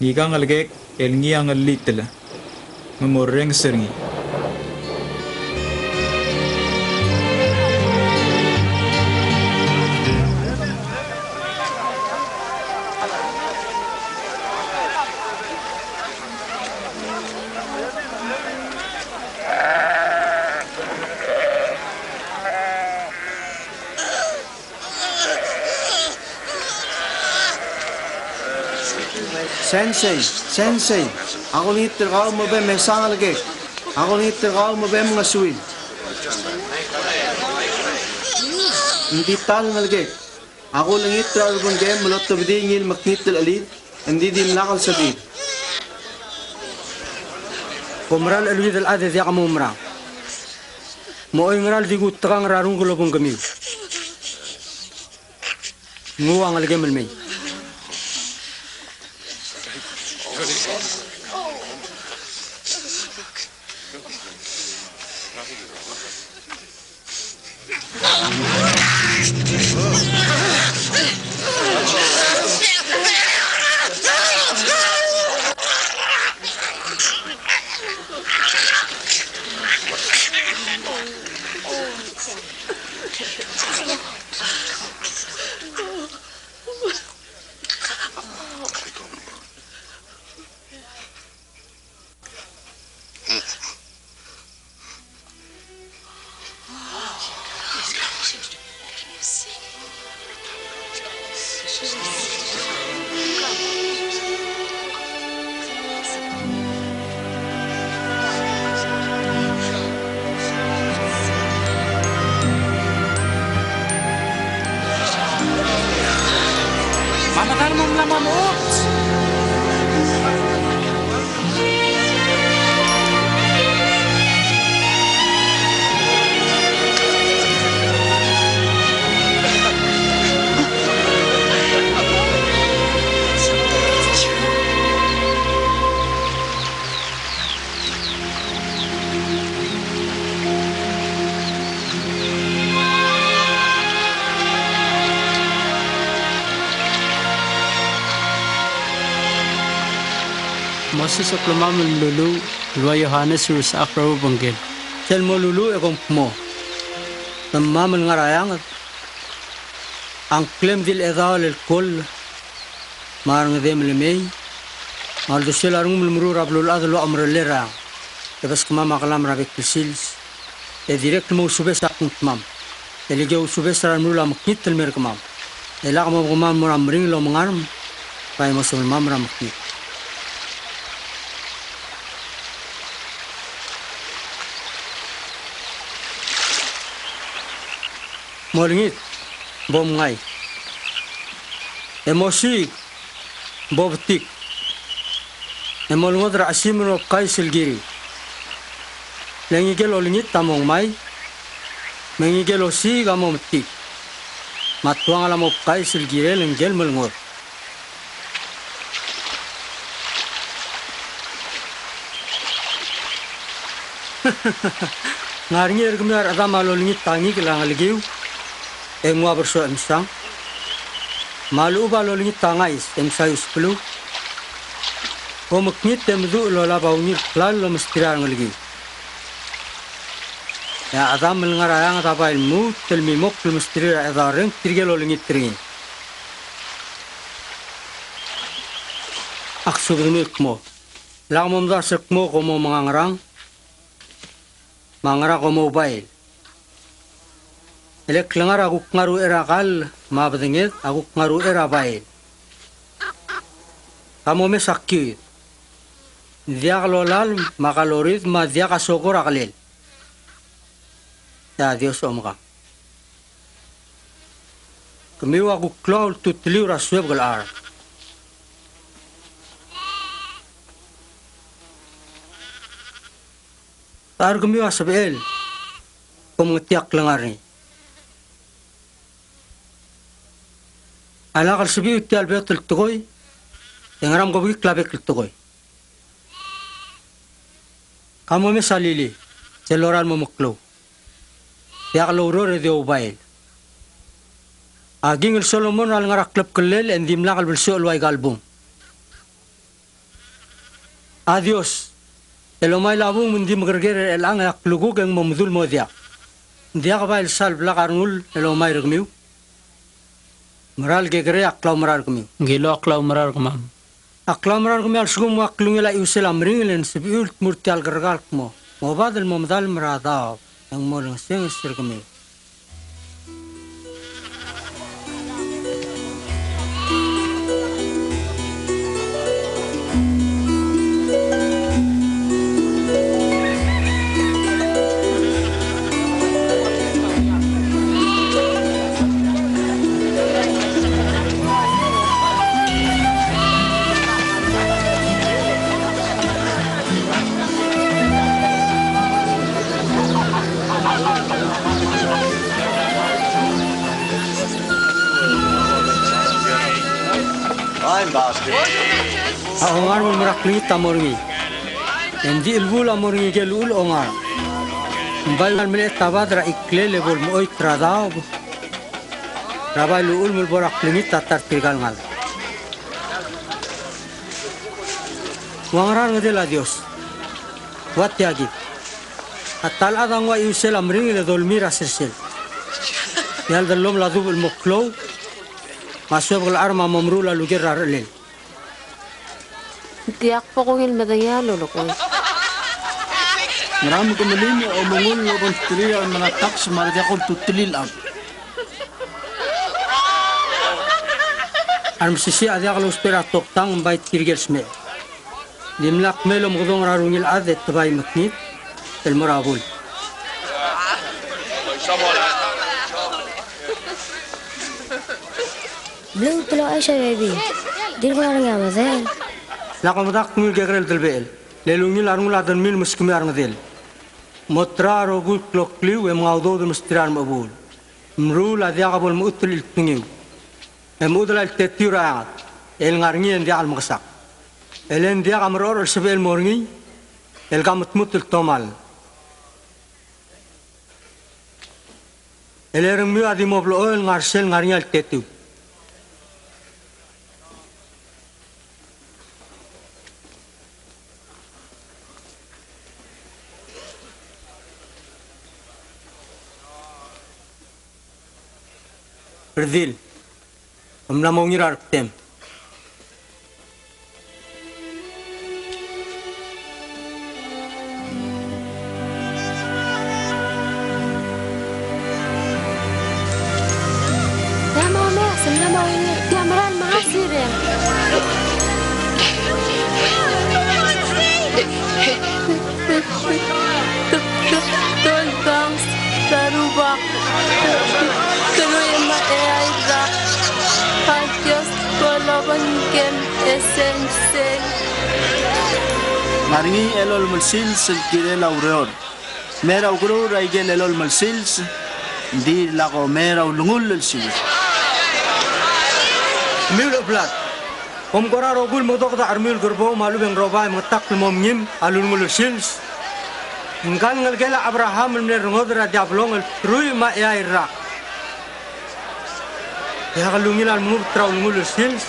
Ngika ngelekek el ngii a ngellitel, me morrenges er ngii. Sensei, Sensei, ak olengit er kau me bem e sa ngelekek. Ak olengit er kau me bem ngesuil. Ng di ta el ngelekek. Ak ulengit er a lebo er ngii me lotebedii ngii el mekngit el chelid, engdi dimlak el sebechir. Kom mera el cheleuid el chad e diak moumerang. Me oingerang el di kutekangel er a renguk el obengkemiu. Nguu a ngelekem el mei. Moses a klemam el meluluuch el ua Johanes el ulsechakl er a obengkel. Sel moluluuch e kom kmo, Temam el ngar er a eanged, a ngklem di el chedaol el koll me a rengedem el mei, me a uldesuel a rengum el meruul er a beluulechad el ua omerellel er a eanged, e beskemam a kelam er a bek el sils, e dirrek el mo ousubes a kngtmam, e le ki ousubes er a remeruul a mekngit el mer kemam, e lak mobekemam el mo er a meringel el omengarm, bai mo sebelmam er a mekngit. Molengit, bo mngai. E mosiik, bo betik. E molengod er a chesim el mo bkais el kirir. Le ngike el olengit a mo ngmai, me ngike el osiik a mo metik. Me a tuangel a mo bkais el kirel ngike el melengod. Ng ngar er ngii er kemiu a rechedam a lolengit a ngikel a ngelekiu, e nguu a bersoech e msang. Me a lechub a lolengit a ngais e msaius beluu. Bo mekngit e meduch el olab a ungil klalo el omesterir a rengelekiu. E a Chedam el ngar er a eanged a bai lmuut el mimokl el mesterir a chedaol reng tirke el olengit er ngii. Ak subedemiu el kmo, lak momdasu el kmo kom mo mengangerang, me a ngera kom oubail. E le klengar a kuk ngar er a uchei er a kall, me a bedenged a kuk ngar er a uchei er a bail. Ka momes a kiuid. Ng diak lolalem, me a kalorid, me a diak a sokor a kelel. E a Dios a omekang. Kemiu a kuk klou a ultuteliu er a suebek el charm. Tar kemiu a sebechel, kom ngetii a klengar er ngii. A lak el sebechiu tia el beot el tekoi, e ngera me kobekikl a bek el tekoi. Ka momes a lili, sel lorael el mo meklou. Diak loureor e di oubail. A King el Solomon a lengar er a klebkellel e ng dimlak el belsoch el ua ika el bung. A Dios, el omail a bung me ng di mekerker er chelechang e a klukuk e ng mo medul mo diak. Ng diak bai el sal blak a rengul el omail er kemiu. Mera el kekerei a klaumerang er kemiu. Ngiluu a klaumerang er kemam. A klaumerang er kemiu a lsekum ng ua klungel a chiusel a meringel e ng sebechiu el tmuu er tia el kerrekar el kmo, mobad el mo medalem er a daob, e ng mo olengesenges er kemiu. A ongarm el mera klengit a mo er ngii. E ng di chelebuul a mo er ngike el uchul a ongarm. Ng bai ungil melecha a bad er a chiklel e bo lemechoit er a daob er a bai el uchul me lebo er a klengit a ta er tirka el ngalek. Ua ngera a rengedel a Dios? Ua tia kid. A ta el chad a nguu a chiusel a meringel e dolemii er a sersel. E a ledelomel a dubech el mo klou, me a suebek el charm a mo meruul a luker er a rechelel. Ng diak bo kungil medengei a lolekoi. Ngera me ke melim e omengull el obengterir a remenga el taks me a rediak ultutelil el chad? A remesisiich a diak lousbech er a toktang me bai tirke el smecher. Dimlak mei el omekedong er a rungil chad e te bai mekngit el mo er a bul. Blue, te locha uaisei a baby. Dirk ngar er ngii a medel. Lak omdak ngii el kekerei el delebechel. Le lungil a rengul a dermir el meskemiu a rengedel. Mo terau a rokui el klokliu e menga udoud el mesterir a remechebuul. Meruul a diak bo lemechut el chiltengiu. E mechudel a iltetiu er a eanged el ngar er ngii e ng diak lemekesakl. E le ng diak a merechorech el sebechel el mo er ngii el kametmut el tomall. E le rengmiu a di mo blechoel el ngar er sel ngar er ngii a iltetiu. Redil. Kom mla mo ungil er a rektem. Tia mo mes, mla mo ungil, tia meral mengasirem. Toldanges er a Rubak, teruich me a eai el rak, a Dios bo lobengkem e sensei. Ngar er ngii a elolem el sils el kirel a ureor. Mei er a ukeruul er a ikel elolem el sils, ng di lak omei er a ulengull el sils. Kemiu el cheblad. Kom kora rokui el mekedoked a chermiu el kerbou me a lechub e ng roba e mengetakl el mo mengim a lulengull el sils. Ngka el ngelekel a Abraham el mle rengod er a Diabelong el teruich me a eai el rak. Diak lungil a lmengubet er a ulengull el sils.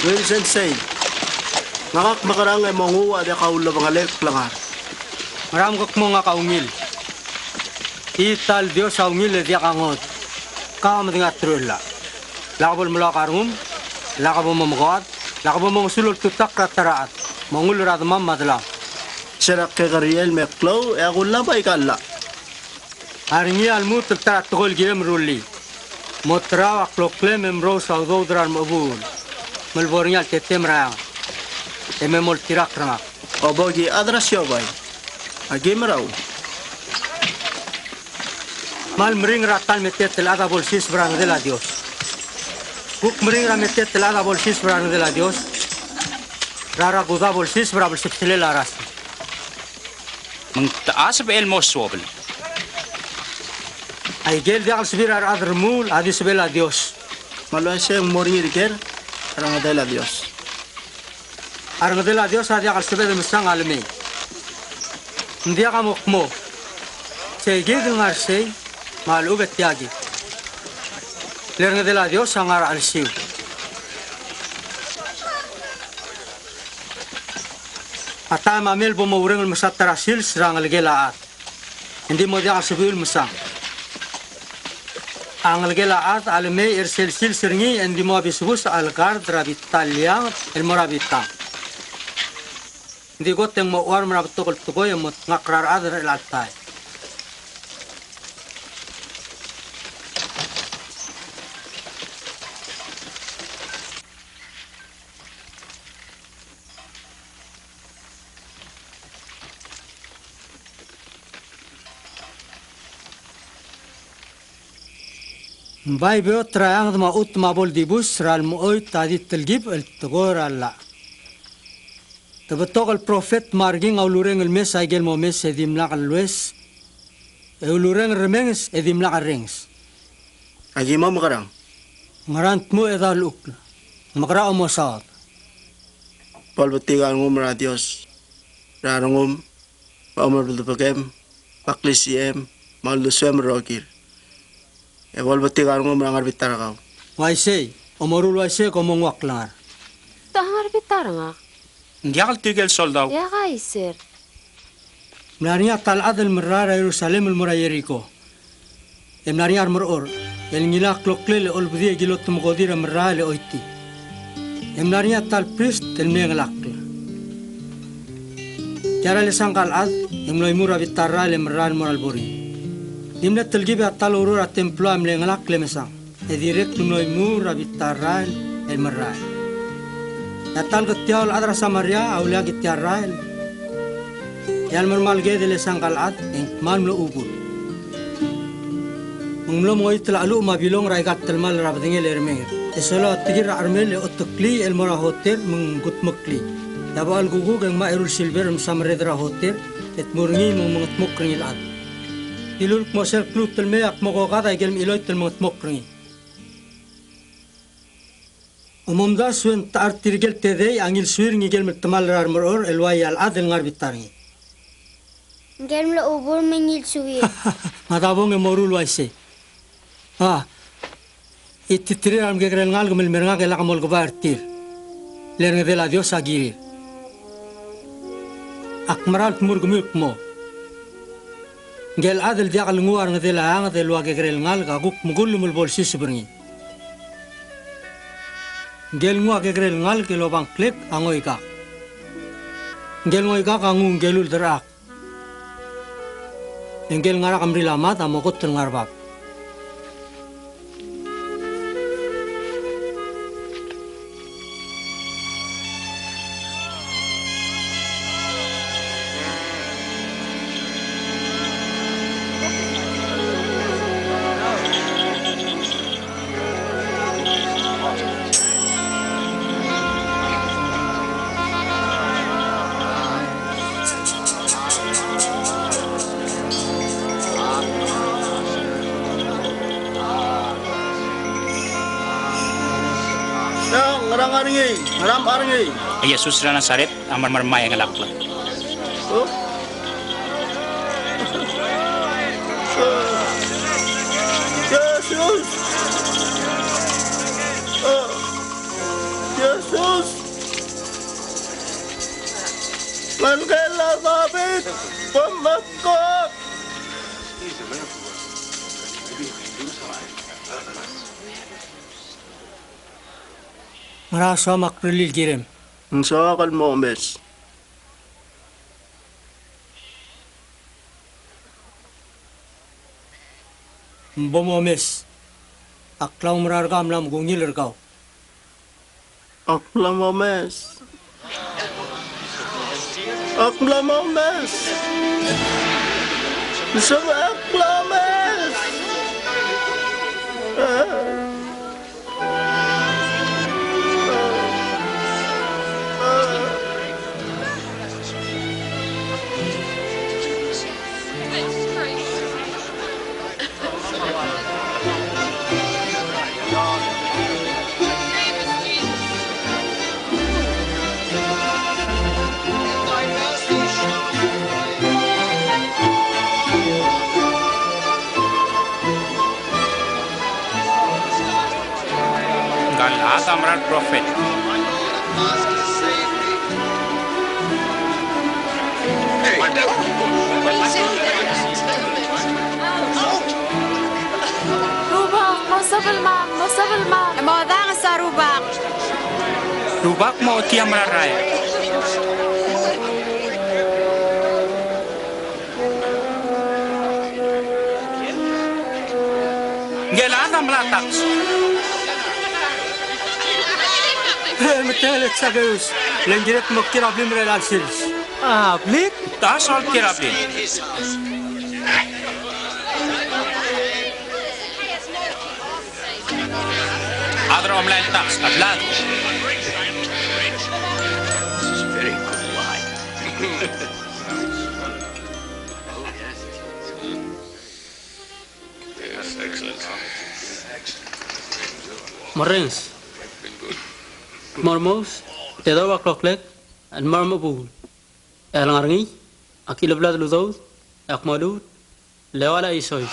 Ungil sensei, ngak a mekerang e mo nguu a diak a ulebengelel el klengar. Ngera me ke kmo ngak a ungil? Tia el Dios a ungil e diak a ngodech. Kau a medengei a teruich el llach. Lak bo lemeloak a rengum, lak bo momekoad, lak bo mongesul oltutakl er a ta er a chad, mongull er a demam me a delam. Se er a kekeriil me klou e a kullab a ika el llach. A re ngii a lmuut el ta er a tekoi el kirem el rullii. Mo terau a kloklem e merous a udoud er a remechebuul. Me lebo er ngii a letetem er a eanged. E me moltirakl er ngak. Obo ki chad er a siobai. Aki merau. Kmal meringel er a ta el meteet el chad a bo lsiseb er a rengedel a Dios. Kuk meringel er a meteet el chad a bo lsiseb er a rengedel a Dios. Er a rakuda bo lsiseb er a blsebselel a rasech. Me ng techa sebechel el mo suobel? Aike el diak el sebechir a rechad el remuul a di sebechel a Dios. Me a le uaisei e ng mo er ngii er ker a rengedel a Dios. A rengedel a Dios a diak el sebeched el mesang a lemei. Ng diak a mo kmo, sei kid el ngar sei, me a lechub e tia kid. Le rengedel a Dios a ngar er a chelsiu. A taem a mei el bo moureng el mesa ta er a sils er a ngelekel a chad. Ng di mo diak a sebechiu el mesang. A ngelekel a chad a lemei er sel sils er ngii e ng di mo obisebus a chelecha el kard er a bita el eanged el mo er a bitang. Ng di kot e ng mo chuarm er a betok el tekoi e mo tngakl er a rechad er chelecha el taem. Ng bai beot er a eanged me a chutem a bo el dibus er a lemechoit a di telkib el tekoi er a llach. Te betok el profet me a reking a ulureng el mes a ikel mo mes e dimlak el lues, e ulureng el remenges e dimlak el renges. Aki mo mekerang? Ngera ng dmu e dau llechukl? Mekerang a omosaod? Bo lebetik a rengum er a Dios er a rengum, me a omerbedebekem, me a klisiichem, me a uldesuem el rokir. E bo lebetik a rengum er a ngar er a bita er kau. Uaisei, omoruul uaisei e kom mo nguu a klengar. Te ngar er a bita er ngak? Ng diak el tirke el soldau. E a Kaiser. Ng mla er ngii a ta el chad el merrael er a Jerusalem el mo er a Jeriko. E mla er ngii a remerechorech el ngilai a kloklel e olbedii a kilotemekodir a merrael e choitii. E mla er ngii a ta el prist el mle ngelakl. Tia er a lesang ka el chad e ng mlo imuu er a bita el rael e merrael el mo er a lebo er ngii. Ng di mle telkib e a ta el oureor er a templo a mle ngelakl e mesang, e dirrek el mlo imuu er a bita el rael el merrael. E a ta el ketiaol el chad er a Samaria a uleakl tia el rael. E a lemermal ked el lesang ka el chad e ng kmal mlo chubur. Me ng mlo mengoit el cheluch me a bilong er aika el telemall er a bedengel e remenger. E solae a tekir er a chermel e oteklii el mo er a hotel me ng kudmeklii. E a bocha el kukuk e ng ngmai a eru el silver el msa merreder er a hotel e dmu er ngii me ng mengedmokl er ngii el chad. Dilu el kmo sel kluut el mei a kmo kokad a ikel mechiloit el mengedmokl er ngii. Omomdasu e ng techa er tirke el tedei a ngilsuir ngike el mle temall er a remerechorech el uaia el chad el ngar er a bita er ngii? Ngike el mlo chubur me ngilsuir. Ngadabong e moruul uaisei. A, e tirke el remekekerei el ngalek me le mer ngak e lak molkebai er tir. Le rengedel a Dios a kirir. Ak mera el dmu er kemiu el kmo ngike el chad el diak lenguu a rengedel a eanged el ua kekerei el ngalek a kuk mekull me le bo lsiseb er ngii. Ngike el nguu a kekerei el ngalek el oba ngklek a ngoikak. Ngike el ngoikak a nguu ngike el ulderchak. E ngike el ngar er a kemril a mad a mo kot el ngar er a bab. Ngera ngar er ngii? Ngera ngar er ngii? A Jesus er a Nasaret a mla mer mei e ngelakl. Jesus! Jesus! Ngelekel a David, bo mekok! Ngera soam a krullii el kirem? Ng soak el mo omes. Ng bo momes. A klaumerang er kau a mla mo ungil er kau. Ak mla momes. Ak mla momes. Ng soak ak mla momes. Ngka el chad a mera el profet. Rubak, mo sebelmam, mo sebelmam. Mo danges a Rubak. Rubak, mo ochotii a mera el rael. Ngike el chad a mla taks. E, metelel, Sakeus, le ng kired el mo kiei er a blim er chelecha el sils. A blik? Te soal kiei er a blim. Mla el tax a blad. This is very good wine. Oh, yes. Yes, excellent. Morrenges. Been good. Mormous, te doba kloklek, and mormobul. E a lengar er ngii, a ki le blad el udoud, e ak mo lmuut, le ua le isoi.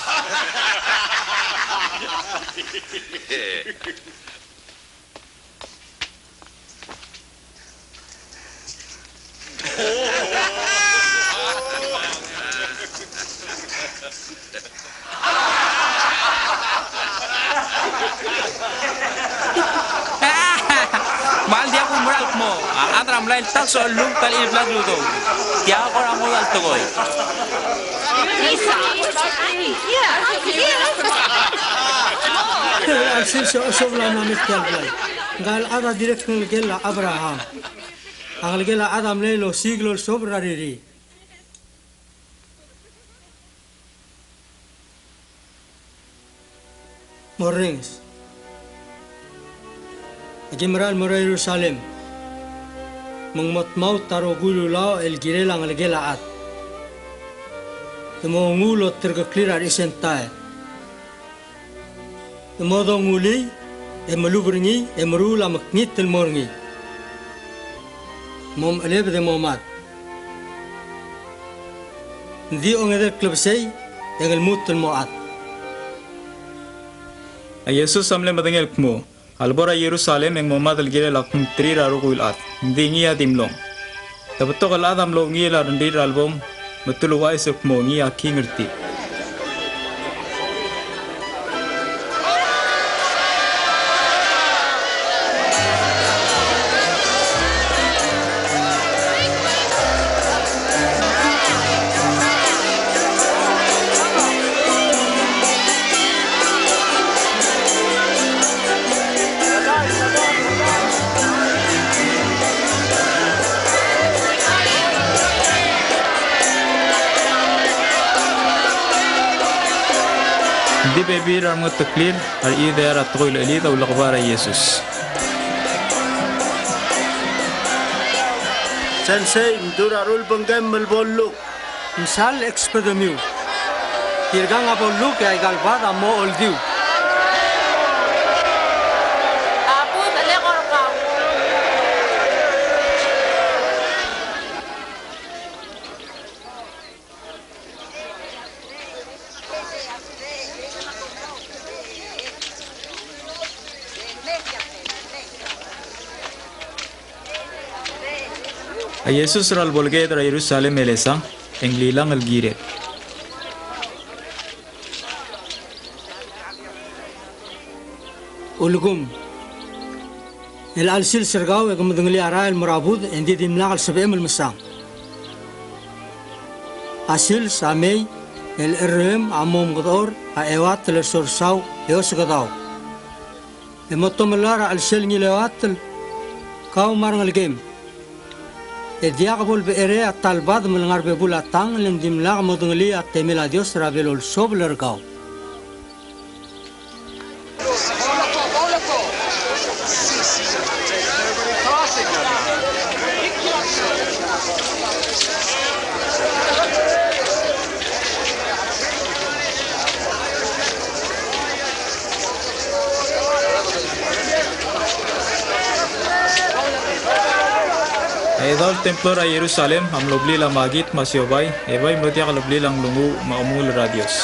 Me ng diak kumerang el kmo a chad er a mlai el tax a lmuut el blad el udoud. Tia kora ngodech el tekoi. Sel se osobel a mla mei er tia el blai. Ngka el chad a dirrek el ngelekel a Abraham. A ngelekel a chad a mlei el osiik el olsobel er a ririid. Morrenges. Aki mera el mo er a Jerusalem, me ng mo dmaut a rokui el ulaoch el kirel a Ngelekel a Chad. Te mo nguu el oterekoklir a rechesentael. E mo dongulii, e melub er ngii, e meruul a mekngit el mo er ngii. Mo mechelebed e mo mad. Ng di ongedei el klebesei, e ng lmuut el mo chad. A Jesus a mle medengei el kmo, a lebo er a Jerusalem e ng mo mad el kirel a kngterir a rokui el chad, ng di ngii a dimlong. Te betok el chad a mlo ungil a rengrir er a lebong, me te uluuchais el kmo ngii a king er tir. Ng di bebil er a remengeteklir a rechedal a tekoi el chelid a ulekbar a Jesus. Sensei, mdu er a rulebengkem el bo lluk. Ng sal eksbedemiu. Tirkang a bo lluk e aika el bad a mo oldiu. A Jesus er a lebo lekiid er a Jerusalem el esang, e ng lilang el kirel. Ulekum. Chelecha el sils er kau e ke medengelii a rael el mo er a budech e ng di dimlak el sebechem el mesang. A sils a mei el cherrem a mo omekedechor a euatel el sorsau e osekedau. E mo tomellar a chelsel ngii el euatel, kau me a rengelekem. E diak bo lebecherei a ta el bad me le ngar er a bebul a tang, le ng dimlak modengelii a temel a Dios er a bel olsobel er kau. A chedaol templo er a Jerusalem a mlo blil a makit me a siobai, e bai mlo diak leblil a nglunguuch me a chemuul er a Dios.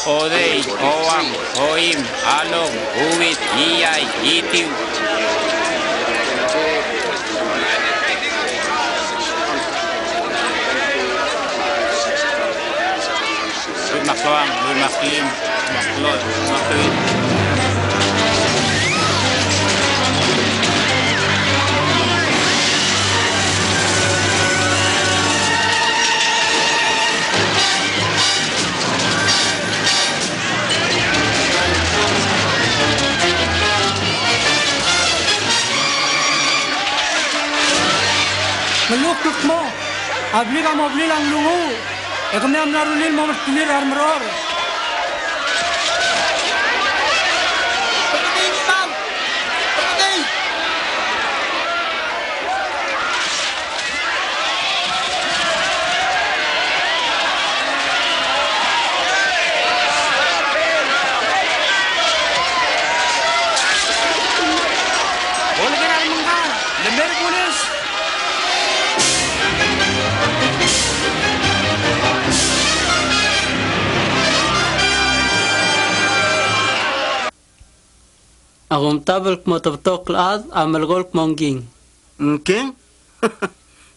Odei, ouang, oim, along, uid, iai, itiu. Uid me a klou, uid me a klim, uid me a klou, uid me a klim. Ng lmuut el kmo a blik a mo blil a nglunguuch, e kemiu a mla rullii el mo mertilir a remerechorech. A kumtab el kmo te betok el chad a melekoi el kmo ngking. Ngking?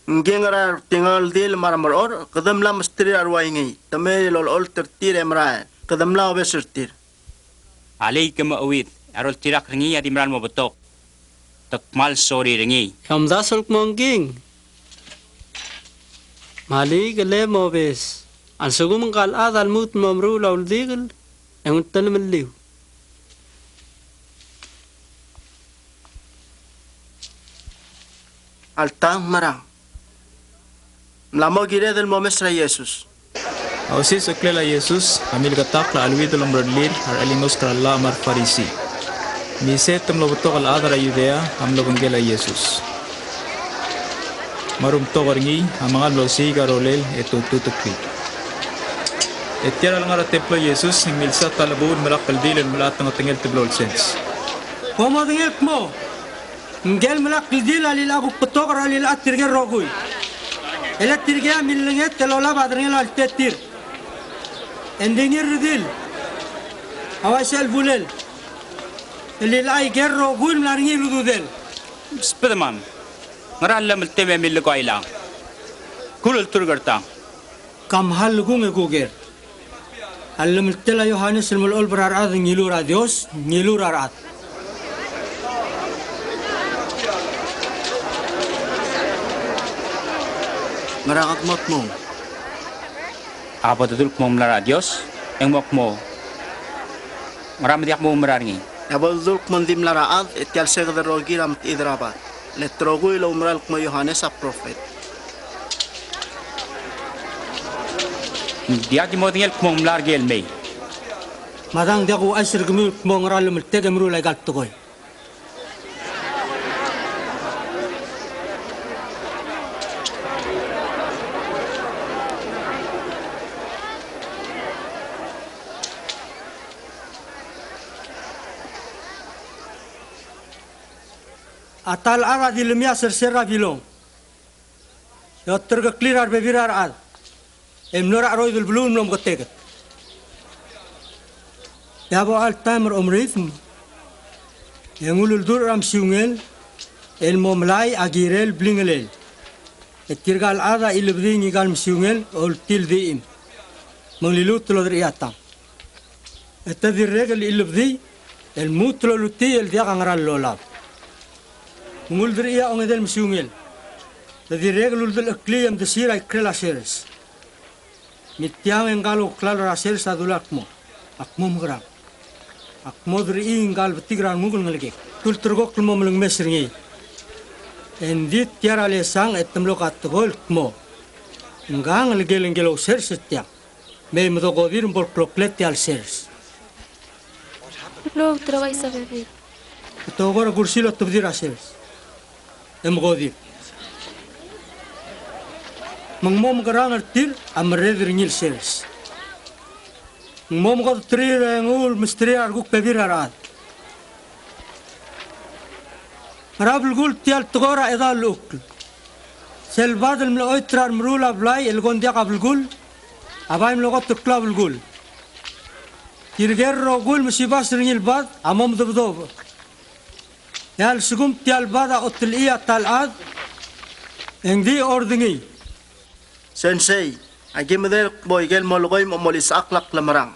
Ngking er a retingel dil me a remerechorech, kede mla mesterir a ruaingei, te mei el olecholt er tir e merael, kede mla obes er tir. Alii, ke mecheuid, a roltirakl er ngii a di merael mo betok. Te kmal sorir er ngii. E omdasu el kmo ngking. Me alii, ke le mobes. A lsekum ngka el chad a lmuut el mo meruul a uldikel, e ng ultelemeliu. Alta, merang. Mla mo kired el mo omes er a Jesus. A osisiu a ngklel a Jesus a mileketakl a cheleuid el omerellir a rechelinosk er a llach me a reFarisi. Me isei e te mlo betok el chad er a Judea a mlo obengkel a Jesus. Me a rumtok er ngii a mengal mlo osiik a rolel e te ultuteklii. E tia er a lengar er a templo a Jesus e ng milsa ta el chebuul el melai a kldil el melecha a tengetengel el teblo el sens. Bo modengei el kmo, ngike el melai a kldil a lilecha a kuk betok er a lilecha tirke el rokui. E le tirke a millenget el olab a derengel a loltirakl er tir. E ng di ngii el redil a uaisei el bulel el lilecha aike el rokui el mla er ngii el ududel. Spider-Man, ngera el llemeltem e milekoi a ilechang? Kululturk er tang. Ka mechal kung e kuker. A llemeltel a Johanes el melecholb er a rechad el ngiluu er a Dios, ngiluu er a rechad. Ngera kede mo dmung? A bo dedu el kmo ng mla er a Dios, e ng mo kmo, ngera me diak moumerang er ngii? A bo dedu el kmo ng di mla er a chad, e tia el seked el rokir a mtechid er a bad. Le te rokui el oumera el kmo Johanes a profet. Ng diak di modengei el kmo ng mla er ker el mei. Me a dang, diak kuuchais er kemiu el kmo ngera el llemeltek e meruul aika el tekoi. A ta el chad a dilemii a sersel er a bilong, e oterkeklir a rebebil er a rechad, e mlo er a cheroid el beluu el mlo meketeket. E a bo el taem er a omeridm, e ng uleldurech er a mesiungel el mo melai a kirel el blingelel. E tirka el chad a chilebedii ngika el mesiungel el oltiledim, me ng liluut el oderchii a tang. E te dirrek el chilebedii el lmuut el olutii el diak a ngera el lolab. Me ng ulderchii a ongedei el mesiungel. Te dirrek el uldelcheklii e mdesir a ikrel a sers. Me tiang e ngka el ouklalo er a sers a dula el kmo, ak mo mekerang? Ak mo derchii ngka el betik er a renguk el ngelekek. Te ulterekokl el mo melengmes er ngii. E ng di tia er a lesang e te mlo katekoi el kmo, ngka a ngelekel ngike el ousers er tiang. Me mei me dokodir me bo le kloklel tia el sers. Lo, te rokui a bebil. Te okor a kursi el otebedii er a sers e mekodir. Me ng mo mekerang er tir a merreder er ngii el sers. Ng mo mekodeterir e nguu el mesterir a rekuk bebil er a rechad. Ngera belkul tia el tekoi er a chedaol llechukl? Sel bad el mle choit er a remeruul a blai el ko ng diak a belkul, a bai mlo kot el klou a belkul. Tirke el rokui el mesibas er ngii el bad a mo medebedobech. E a lsekum tia el bad a otelechii a ta el chad, e ng di ordengii. Sensei, aki medengei el kmo ikel molekoi me a olisechakl a klemerang.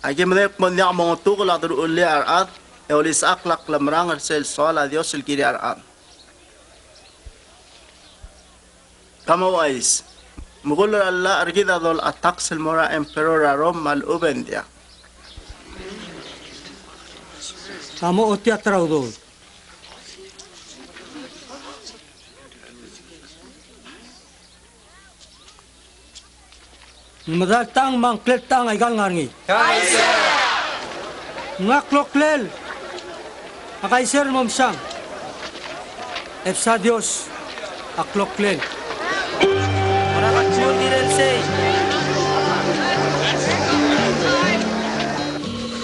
Aki medengei el kmo ng diak mongetukel a deruchellii a rechad e olisechakl a klemerang er sel soal a Dios el kirir a rechad. Ka mo ouchais, mekull er a llach er kid a dolech a taks el mo er a emperor er a Rom me a lechub e ng diak? Ka mo ochotii a ta er a udoud. Ng medal tang me a ngklel tang a ikal ngar ngii? Kaiser. Ng a kloklel a Kaiser el mo mesang. E bsa Dios a kloklel.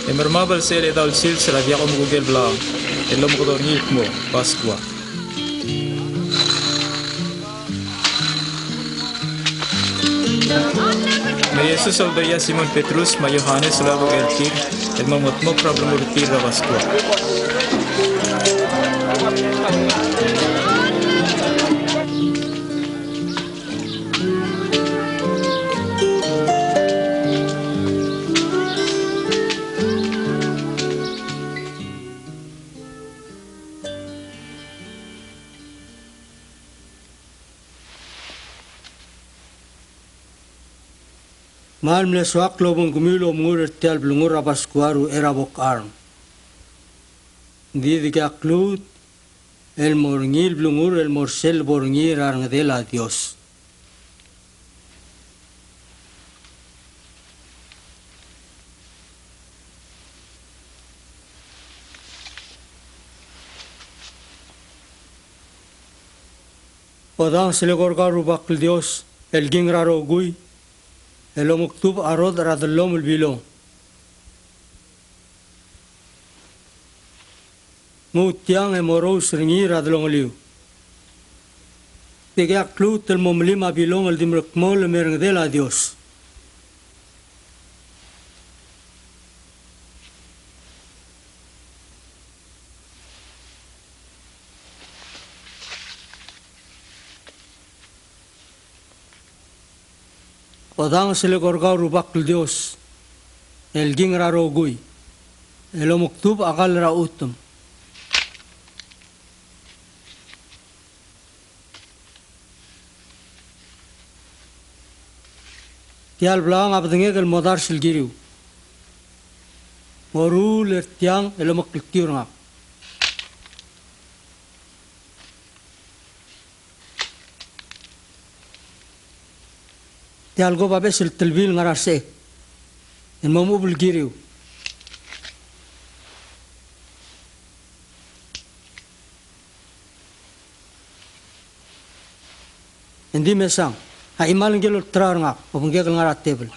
E mermabel sel chedaol sils er a diak omekekel bla el omekedong er ngii el kmo Paskua. Me Jesus a uldeia Simon Petrus me a Johanes el uaisei er tir el mo mengetmokl er a blengur er tir er a Baskua. Me a le mle soak el obengkemiu el omengur er tia el blengur er a Baskua er a Uchei er a Bok Arm. Ng di dikea kluut el mo er ngii el blengur el mo er sel bo er ngii er a rengedel a Dios. Odanges el eko er kau Rubak el Dios el King er a rokui, el omekdubech a rodech er a dellomel el bilong. Nguu tiang e morous er ngii er a delongeliu. Dikea kluut el mo melim a bilong el di merekmo el me a rengedel a Dios. Odanges el eko er kau Rubak el Dios el King er a rokui, el omekdubech a kall er a chutem. Tia el blauang a bedengek el mo dars el kiriu. Moruul er tiang el omekltiu er ngak. Tia el kob a beches el telbil el ngar er a resechek el mo mechub el kiriu. Engdi mesang, a chimal ngike el olterau er ngak, obengkek el ngar er a tebel.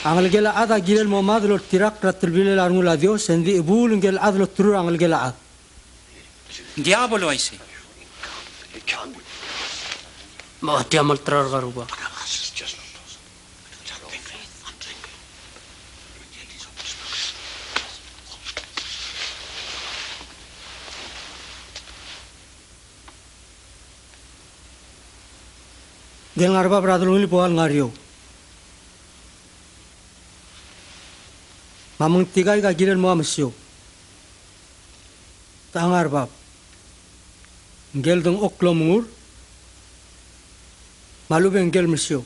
A Ngelekel a chad a kirel mo mad el oltirakl er a telbilel a rengul a Dios, engdi chebuul ngike el chad el oterur a Ngelekel a chad. Ng diak bo el uaisei. Me tia molterau er kau Rubak. Ngike el ngar er a bab er a delongelib a ua el ngar er eou. Me a mengtikaik a kirel mo ua mesiou. Te ngar er a bab. Ngike el dengchokl el omengur me a lechub e ngike el mesiou.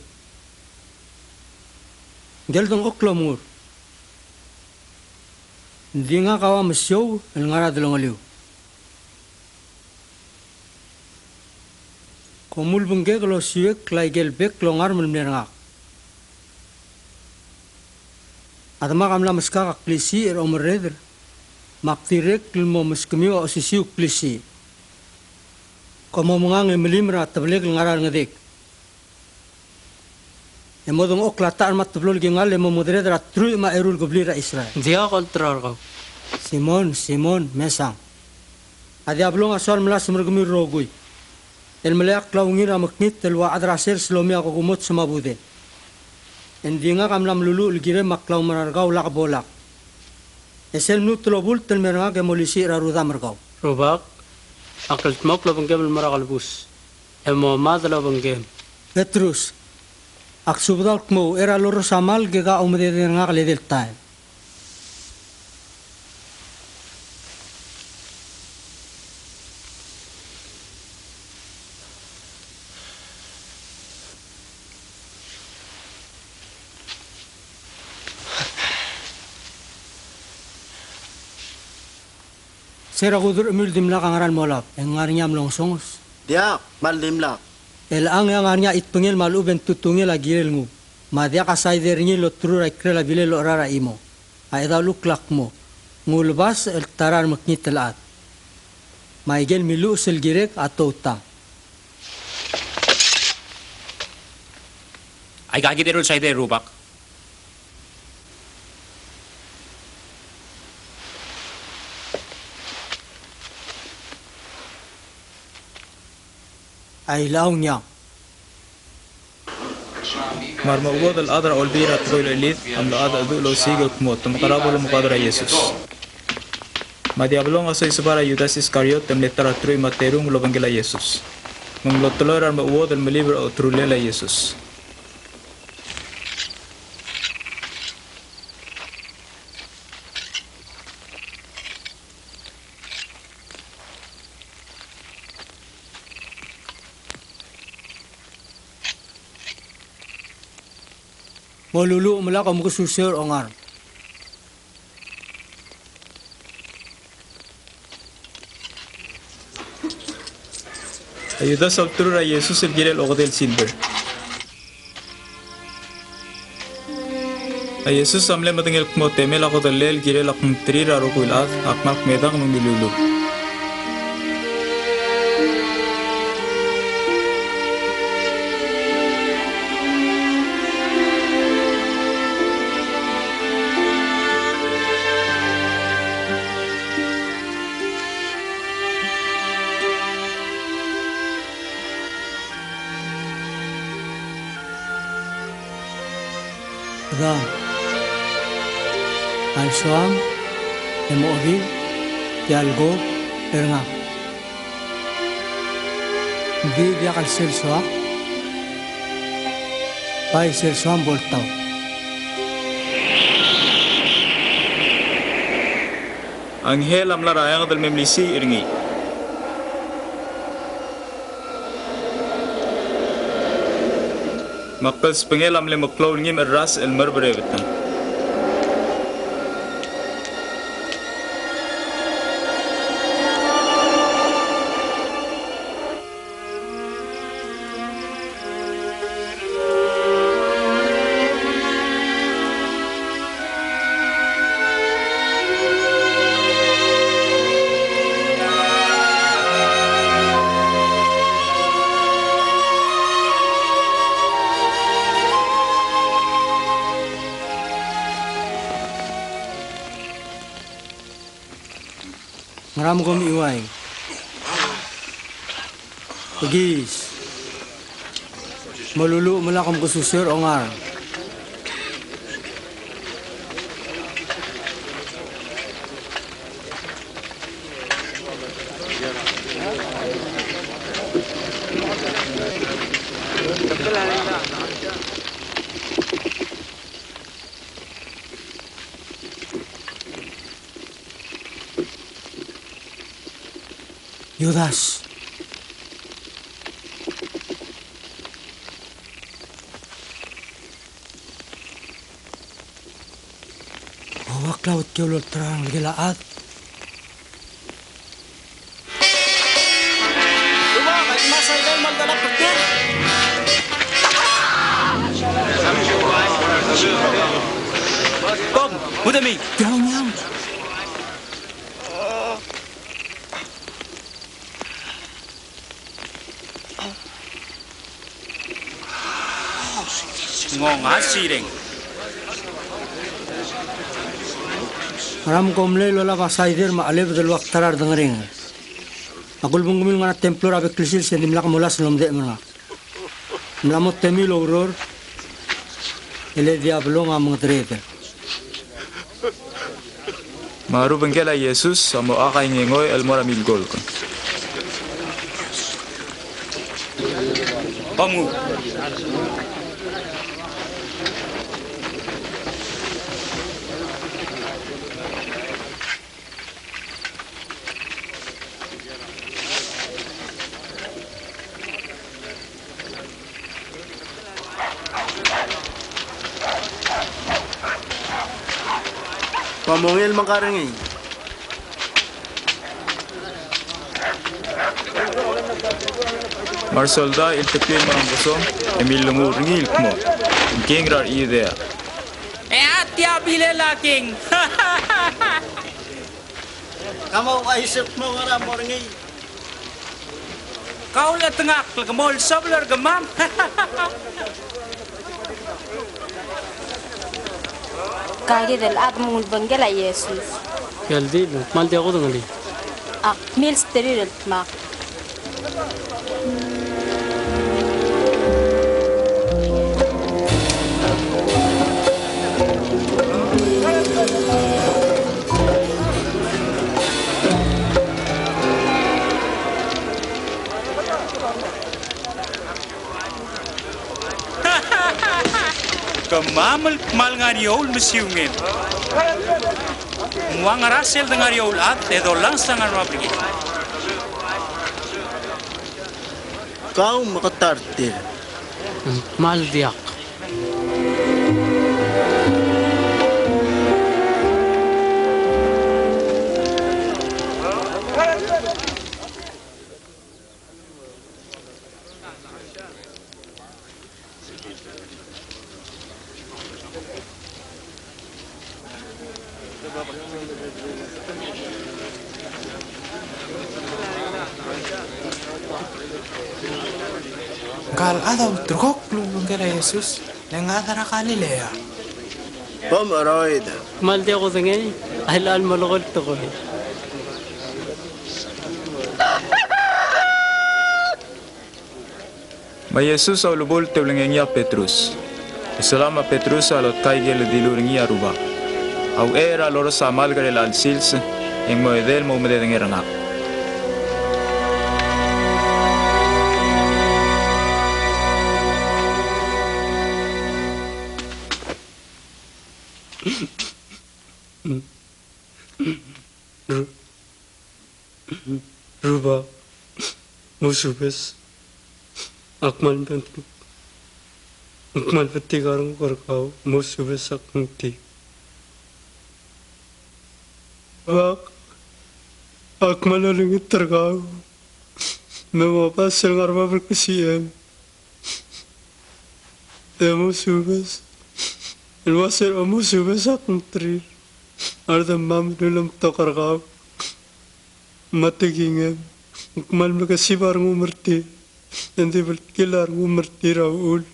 Ngike el dengchokl el omengur. Ng di ngak a ua mesiou el ngar er a delongeliu. Kom ulebengkek el osiuekl a ikel bek el ongarm el mle er ngak. A Demak a mla meskak a klisiich er a omerreder, me ak dirrek el mo meskemiu a osisiu el klisiich. Kom omengang e melim er a teblek el ngar er a rengedek. E mo dengchokl a tachr me a teblo el kingall e mo mengedereder a truich me a eru el kebliil er a Israel. Ng diak olterau er kau. Simon, Simon, mesang. A diablo a soal melasem er kemiu el rokui el melecha a klaungil er a mekngit el ua chad er a sers el omii a kokumots me a budel. Engdi ngak a mla meluluuch el kirem me a klaumerang er kau lak bo lak. E sel mluut el obult el me er ngak e molisiich er a rudam er kau. Rubak, a kldmokl el obengkem el mo er a kelebus. E mo mad el obengkem. Petrus, ak subedau el kmo er a lorros a malk e ke oumededeng er ngak el edei el taem. Se er a kudurchemiu el dimlak a ngera el molab, e ng ngar er ngii a mlongesonges? Diak, kmal dimlak. Chelechang e a ngar er ngii a chitbengel me a lechub e ng tutungel a kirel nguu. Me a diak a said er ngii el oterur a ikrel a bilel el ocherael er a chimo. A chedaol uchul a kmo, ng ulebasech el ta er a remekngit el chad. Me a ikel miluches el kirek a toutang. Aika kid a eru el said er a Rubak. A ilecha ungil. Me a remechuodel el chad er a Olbiil er a Tekoi el Chelid a mlo chad a cheduch el osiik el kmo te mekerang bo lomekoad er a Jesus. Me a Diabelong a soiseb er a Judas Iskariot el mle ta er a teruich me a terung el obengkel a Jesus. Me ng mlo teloi er a remechuodel el melib er a oterulel a Jesus. Moluluuch me lak omekesuseu er a ongarm. A Judas a ulteruul er a Jesus el kirel okedei el silber. A Jesus a mle medengei el kmo temel a kodellel el kirel a kngterir a rokui el chad a kmal kmedang me ng miluluuch. Dam, a lsoam e mochodir tia el kob er ngak. Ng di diak el sel soak, bai sel soam bo ltaut. A ngikel a mla er a eanged el me melisiich er ngii. Me a klsbengel a mle meklou el ngii me a rasech el mereberebetang. Ngera me kom chiuaiu? Bekiis. Moluluuch me lak omekesuseu er a ongarm. Judas. Ua klou a tia el olterau er a rengelekel a chad. Kom, uta mei. Tiang, tiang. Ng ongasireng. Ngera me kom mlei el olab a saider me a chelebed el ua kta er a redengerenger? Ak ulebengkemiu el ngar er a templo er a bek el sils e dimlak molasem el omdechem er ngak. Ng mla mo temiu el oureor, e le Diabelong a mengedereder. Me a rubengkel a Jesus a mo chakaingengoi el mo er a milkolk. Omu. Ua mongil me ng ngar er ngii. Me a resoldau a ilteklii el mo er a Ngesong e millengull er ngii el kmo, "Ng king er a rechiidea." E a tia bilel a king. Kemam a uaisei el kmo ngera mo er ngii. Kau el chetengakl, ke mo olsobel er kemam. Ka kid el chad me ng ulebengkel a Jesus. Tia el dil, kmal diak kudengelii. Ak milsterir el dmak. Mam el kmal ngar er eou el mesiungem. Ng ua ngera sel de ngar er eou el chad e dolanges a ngar er a bab er kid? Kau me ke ta er tir. Kmal diak. Ngka el chad a ulterekokl el obengkel a Jesus, le ng chad er a Galilea. Bo mcheroid. Kmal diak kudengei a chelecha el melekoi el tekoi. Me a Jesus a ulebult e ulengei ngii a Petrus. E sola me a Petrus a lotkai ikel dilu er ngii a Rubak. A uchei er a loros a malk er chelecha el sils, e ng mo edei el mo oumededengei er ngak. Ru-, Rubak, mosubes. Ak kmal met-, ak kmal metik a renguk er kau, mosubes ak ngti. Rubak, ak kmal olengit er kau. Me mobas el ngar er a bab el kesiem. E mosubes. El ua se er a mosubes ak ngterir. A redemam el ulemtok er kau. Me a tekingem. Ng kmal mekesib a rengum er tir. E ng di bltkil a rengum er tir a uchul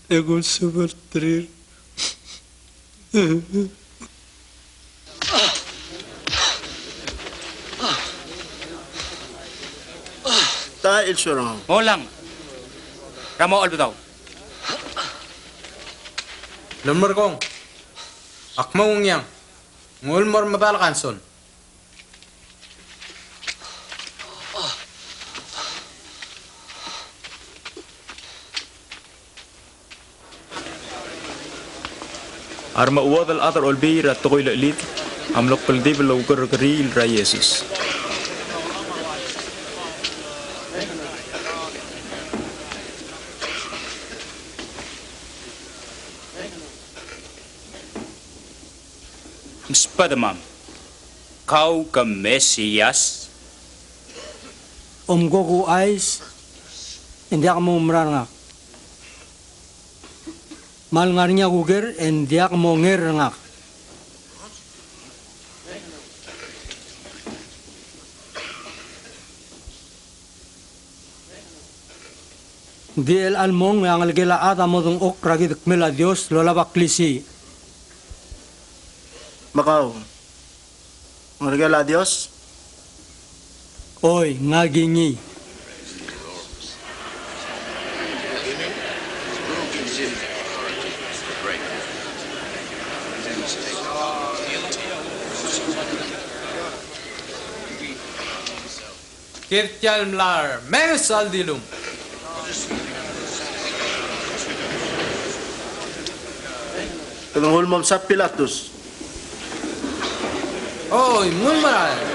e kulsubelterir. Ta el surang. Molang. Ramo olbedau. Lemerkong. Ak mo ngiang. Ngul mor medal kanson. A remechuodel el chad er a Olbiil er a tekoi el chelid a mlo kldibel el oukerrekeriil er a Jesus. Msbedemam, kau ke Mesias? Omko kuchais, e ng diak moumerang er ngak. Me a lengar er ngii a kuker, e ng diak monger er ngak. Ng di chelecha el mong e a Ngelekel a chad a mo dengchokl er a kid el kmel a Dios el olab a klisiich. Me kau, Ngelekel a Dios? Oi, ngak ngii. Kid tia el mla er a menges a ldilum. Kede nguu el mo mesa Pilatus. Oi, nguu el merael.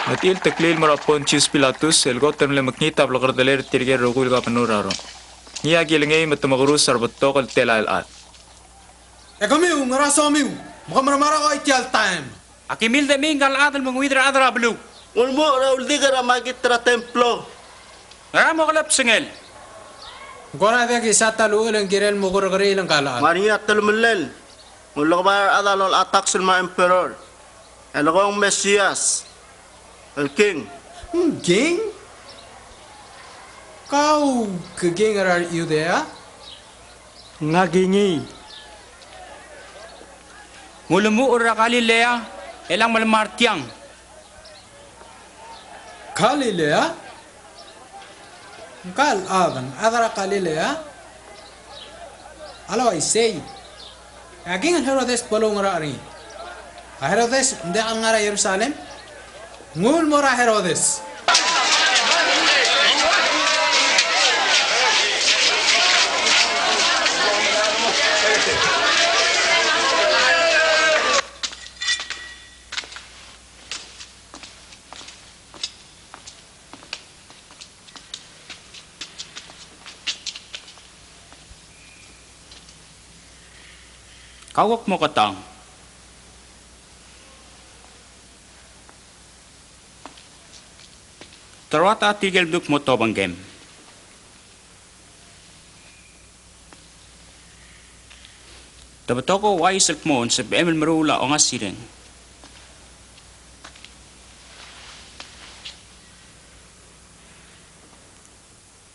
Me tia el teklii el mo er a Pontius Pilatus, el kot el mle mekngit a blekerdelel er tirke el rokui el kabernur er a Rom. Ngii a kilengei me te mekerus a rebetok el telael el chad. E kemiu, ngera somiu? Me ke mermang er a ua tia el taem? Aki mildechemii ngka el chad el mengeuid er a rechad er a beluu. Ng ulemuchel er a uldik er a makit er a templo. Ngera mo kelebsengel? Ng kora diak isat a luchel e ng kirel mo kerrekeriil ngka el chad. Ng ngar er ngii a telemellel. Ng ulekebai er a rechad a lolecha tax el mo emperor. E lekong Mesias el king. King? Kau ke king er a Judea? Ngak ngii. Ng ulemuchel er a Galilea, e ng melemalt er tiang. Galilea? Ngka el chad, ng chad er a Galilea? A le uaisei. E a king el Herodes bo loungerachel er ngii. A Herodes, ng diak el ngar er a Jerusalem? Nguu el mo er a Herodes. Kau a kmo ketang. Te ruat a tirke el bedul kmo tobengkem. Te betok a ouchais el kmo ng sebechem el meruul a ongasireng.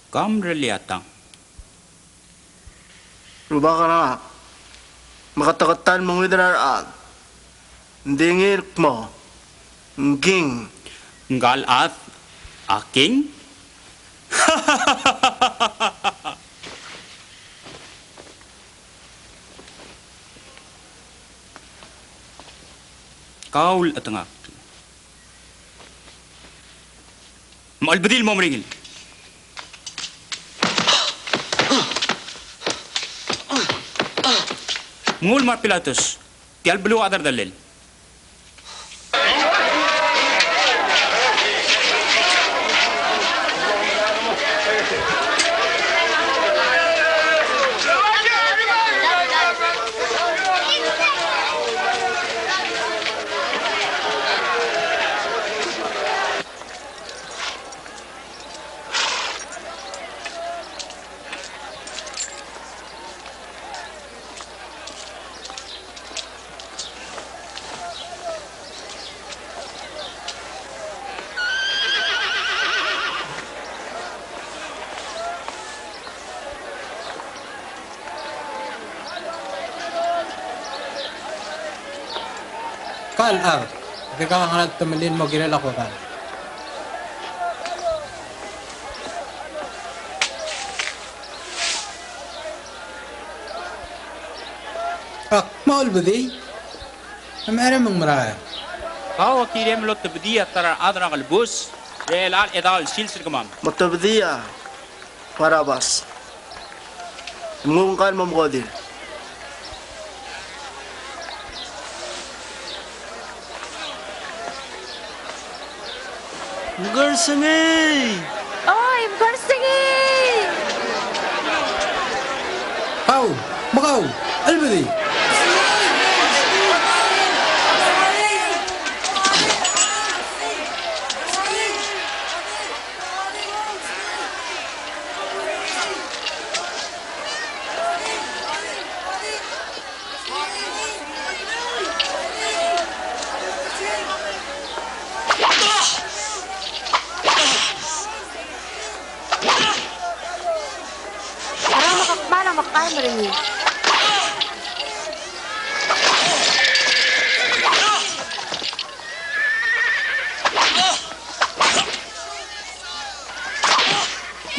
Kom rellii a tang. Rubak er a, me ke ta el menguid er a rechad. Ng di ngii el kmo, ng king. Ngka el chad a king? Kau el chetengakl. Me chelbedii el mo meringel. Mnguu el mo er a Pilatus, tia el beluu a chad er a delel. Ka el chad, e dirkak a ngar er ngii a temellel el mo kirel a kodall. Ak mo chelbedii, e mecherei me ng merael. Kau a kirem el otebedii a ta er a rechad er a kelebus er chelecha el chedaol sils er kemam? Motebedii a Barabas. Mnguu ngka el mo mekodir. Mkersengii! Oi, mkersengii! Kau, me kau, chelbedii.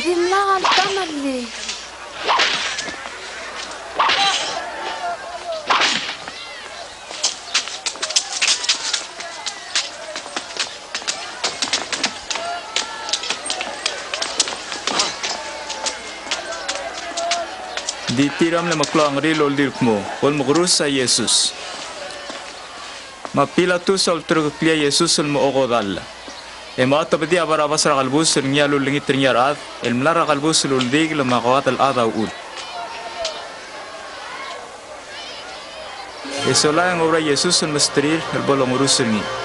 Dimlak a ltemellii. Di tir a mle meklou a ngerir el oldir el kmo, bo lemekerus a Jesus. Me a Pilatus a ulterekeklii a Jesus el mo okodall. E mocha tebedii a Barabas er a kelebus el ngii a lullengit er ngii a rechad el mla er a kelebus el uldikel me a keua el chad a uchul. E sola e ng obra a Jesus el mesterir el bo longerus er ngii.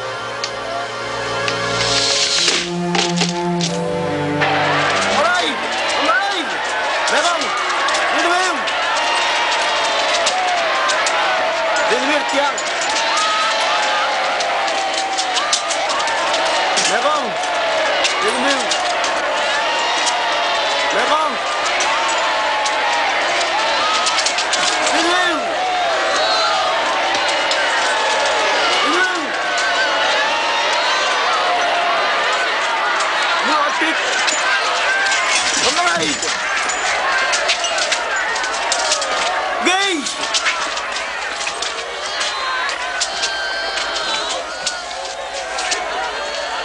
Gei!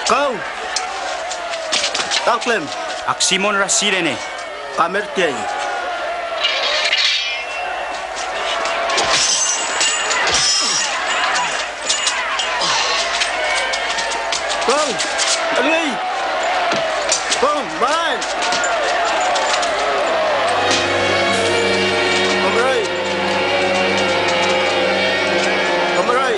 Kau! Taklem! Ak Simon er a Sirene. Ka mer tiang. Kong, alii. Kong, bai. Kong, bai. Kong, bai.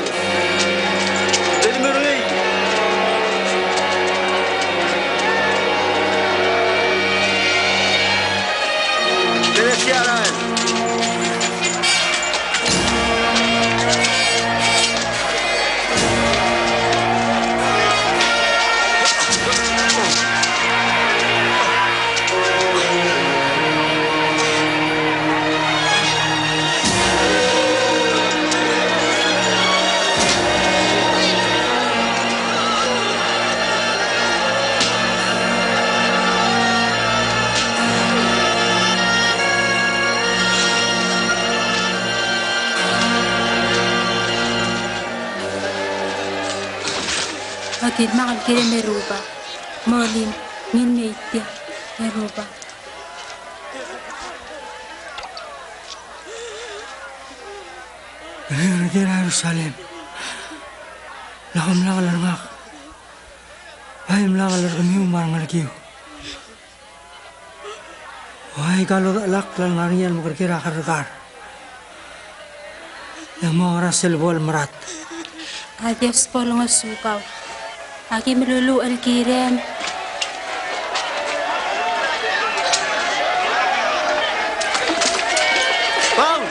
Aki dmak el kirem e Rubak. Molim, ngii el mei tiang, e Rubak. Ngerkir a Jerusalem, lak omlak el ngak. Bai mlak el er kemiu me a rengerekiu. Ua ika lodechelakl el ngar er ngii a lemekerker a kerrekar e mo ngera sel bo el merat. A Dios bo lengesukau. Aki meluluuch el kirem. Bau!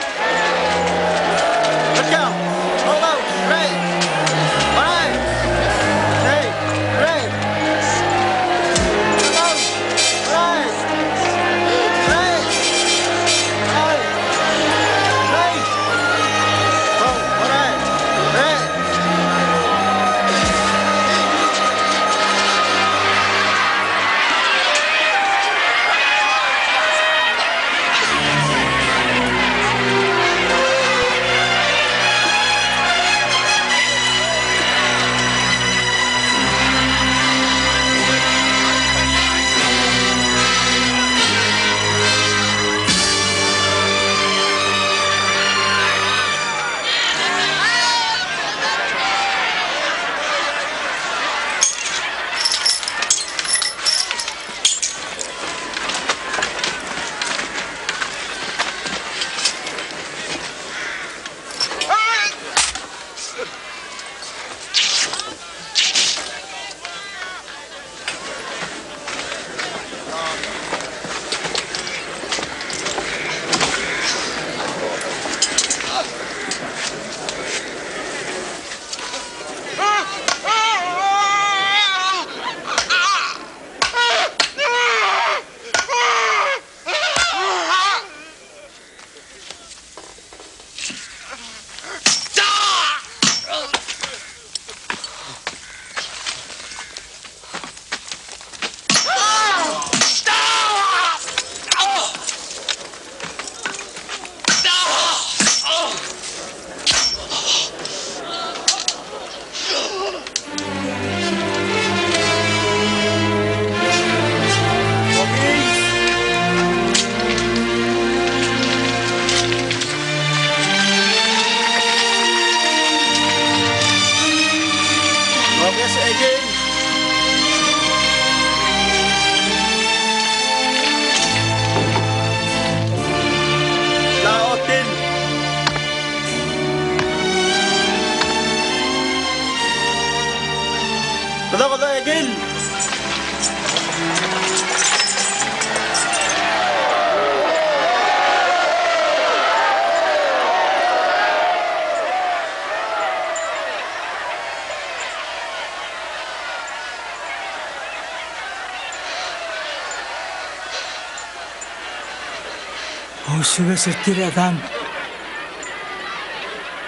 Ousubes er tir a Adam,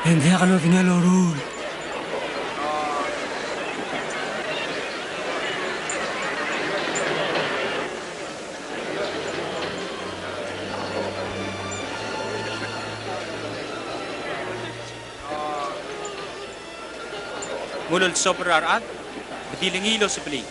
e ng diak lodengei el loruul. Ulelsobel er a rechad, me di le ngii el osebelii.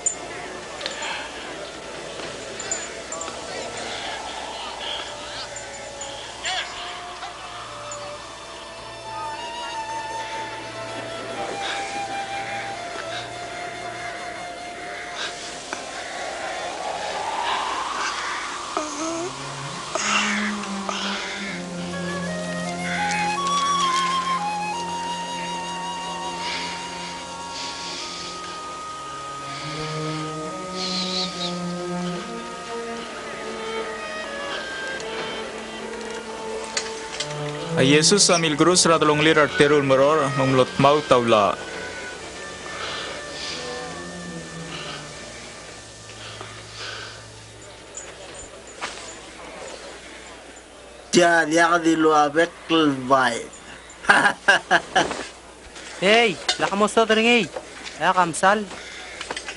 A Jesus a milkerus er a delongelir a reteru el merechorech me ng mlo tmaut a ulaoch. Tia diak di lua bek el bai. Ei, lak mosodel er ngii, e ak msal,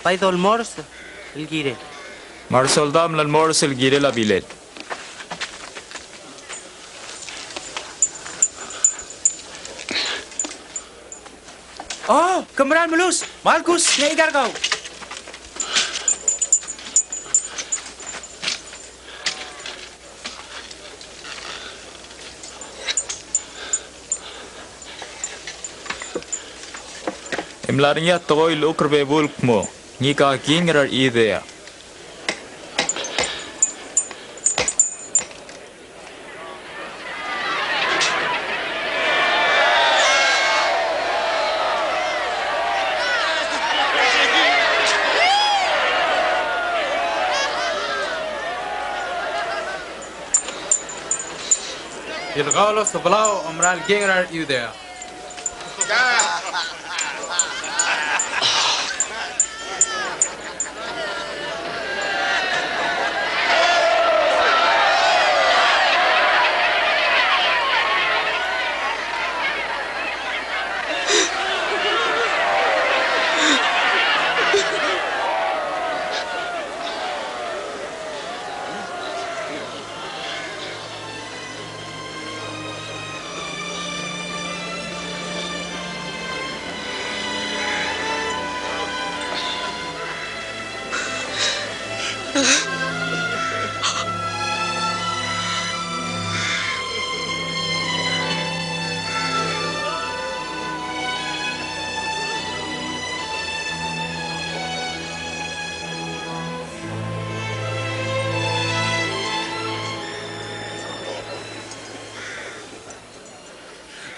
bai dolmors el kirel. Me a resoldau a mle lmors el kirel a bilel. Oh, ke mera el melus, Malkus, ngii a ikar kau. E mla er ngii a tekoi el chukrebebu el kmo, ngika a king er a re Judea. Kilkau el Osebelau a mera el king er a re Judea.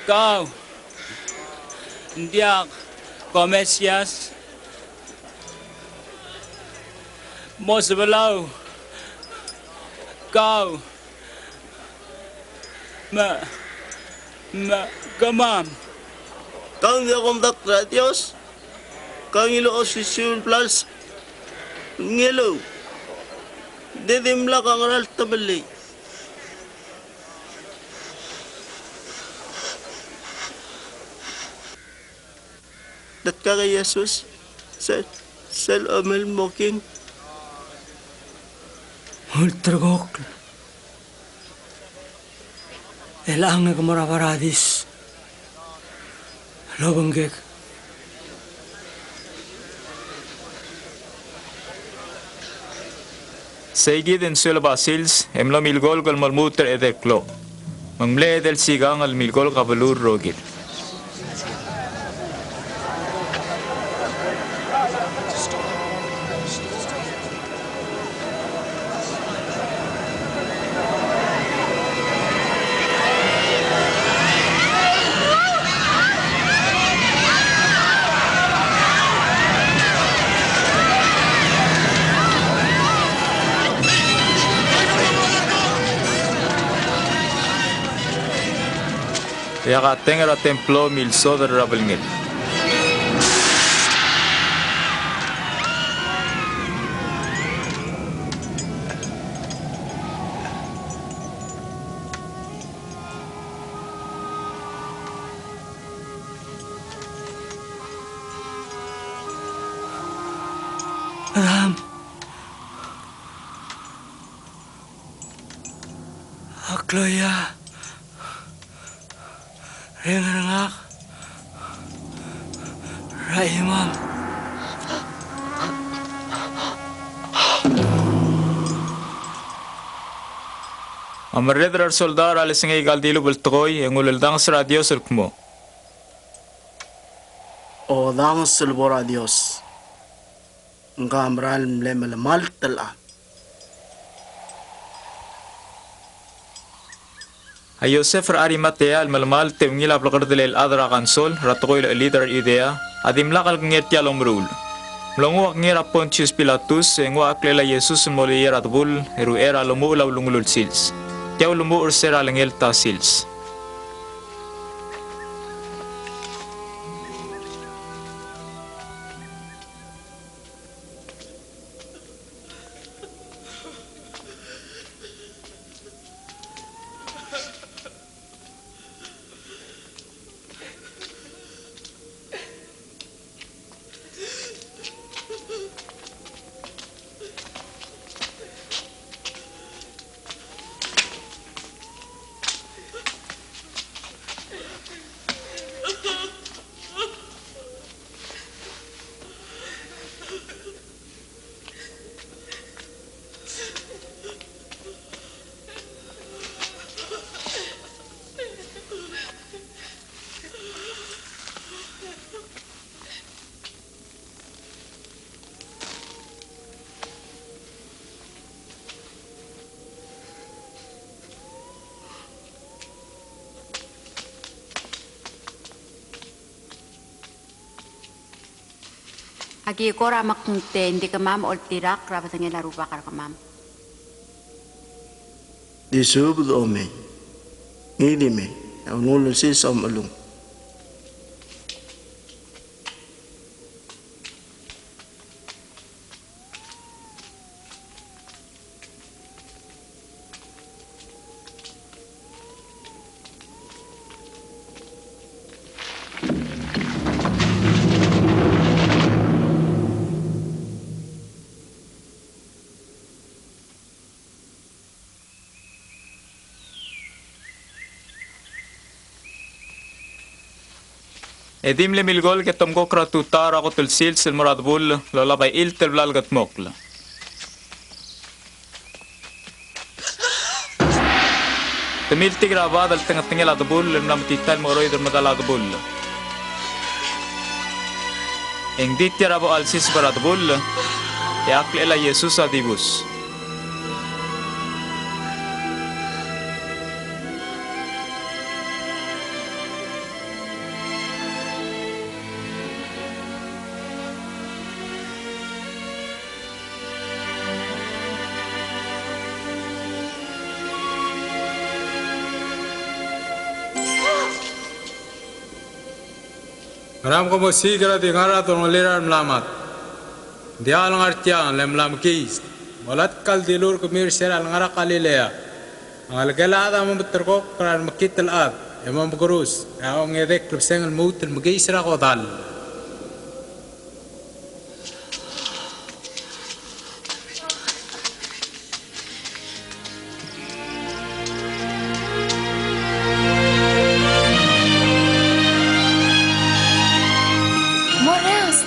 Kau, ng diak ko Mesias? Mosebelau, kau, me, me, kemam. Kau ng diak ko Medakt er a Dios? Kau ngiluu a osisiu el blals? Ngiluu. Ng di dimlak a ngera el temellii. Detkak a Jesus, sel, sel omel el mo king. Ulterekokl. Chelechang e ke mo er a baradis el obengkek. Seikid e ng sueleb a sils e mlo milkolk el mo lmuut er a edei el klok. Me ng mle edei el sikang el milkolk a beluu el rokir. E a kateng er a templo milsodel er a belngel. Adam. A klou a ring er ngak. Raimang. A merreder er a resoldau er a lesengei kaldilubech el tekoi e ng uleldanges er a Dios el kmo, Odanges el bo er a Dios. Ng mera el mle melemalt el chad. A Josef er a Arimatea el melemalt e ungil a blekerdelel el chad er a kansol er a tekoi el chelid er a Judea a dimlak el kengei er tia el omeruul. Mlo nguu a kengei er a Pontius Pilatus e nguu a cheklel a Jesus el mo leyei er a debull, e ruchei er a lemuchel a ulengull el sils. Tia ulemuchel er se er a lengelt a sils. Aki kora mekngit e ng di kemam oltirakl er a bedengel a Rubak er kemam. Di subed omei. Ngii di mei. A ulengull el sils a omechelung. E di mle milkolk e te omkokl er a tutau er a kot el sils el mo er a debull el olab a ilt el bla lekedmokl. Te miltik er a bad el tengetengel a debull el mla metitai el mo cheroid er medal a debull. E ng di tia er a bo el sils er a debull e a klechel a Jesus a dibus. Ngera me ke mo osiik er a di ngar er a delongelir a remla mad? Ng diak el ngar tiang, le mla mekiis. Molatk el dilu er kemiu er se er a lengar er a Galilea. A Ngelekel a Chad a mo meterkokl er a remekngit el chad e mo mekerus, e a ongedei el klebesei a lmuut el mekiis er a kodall. Morrenges!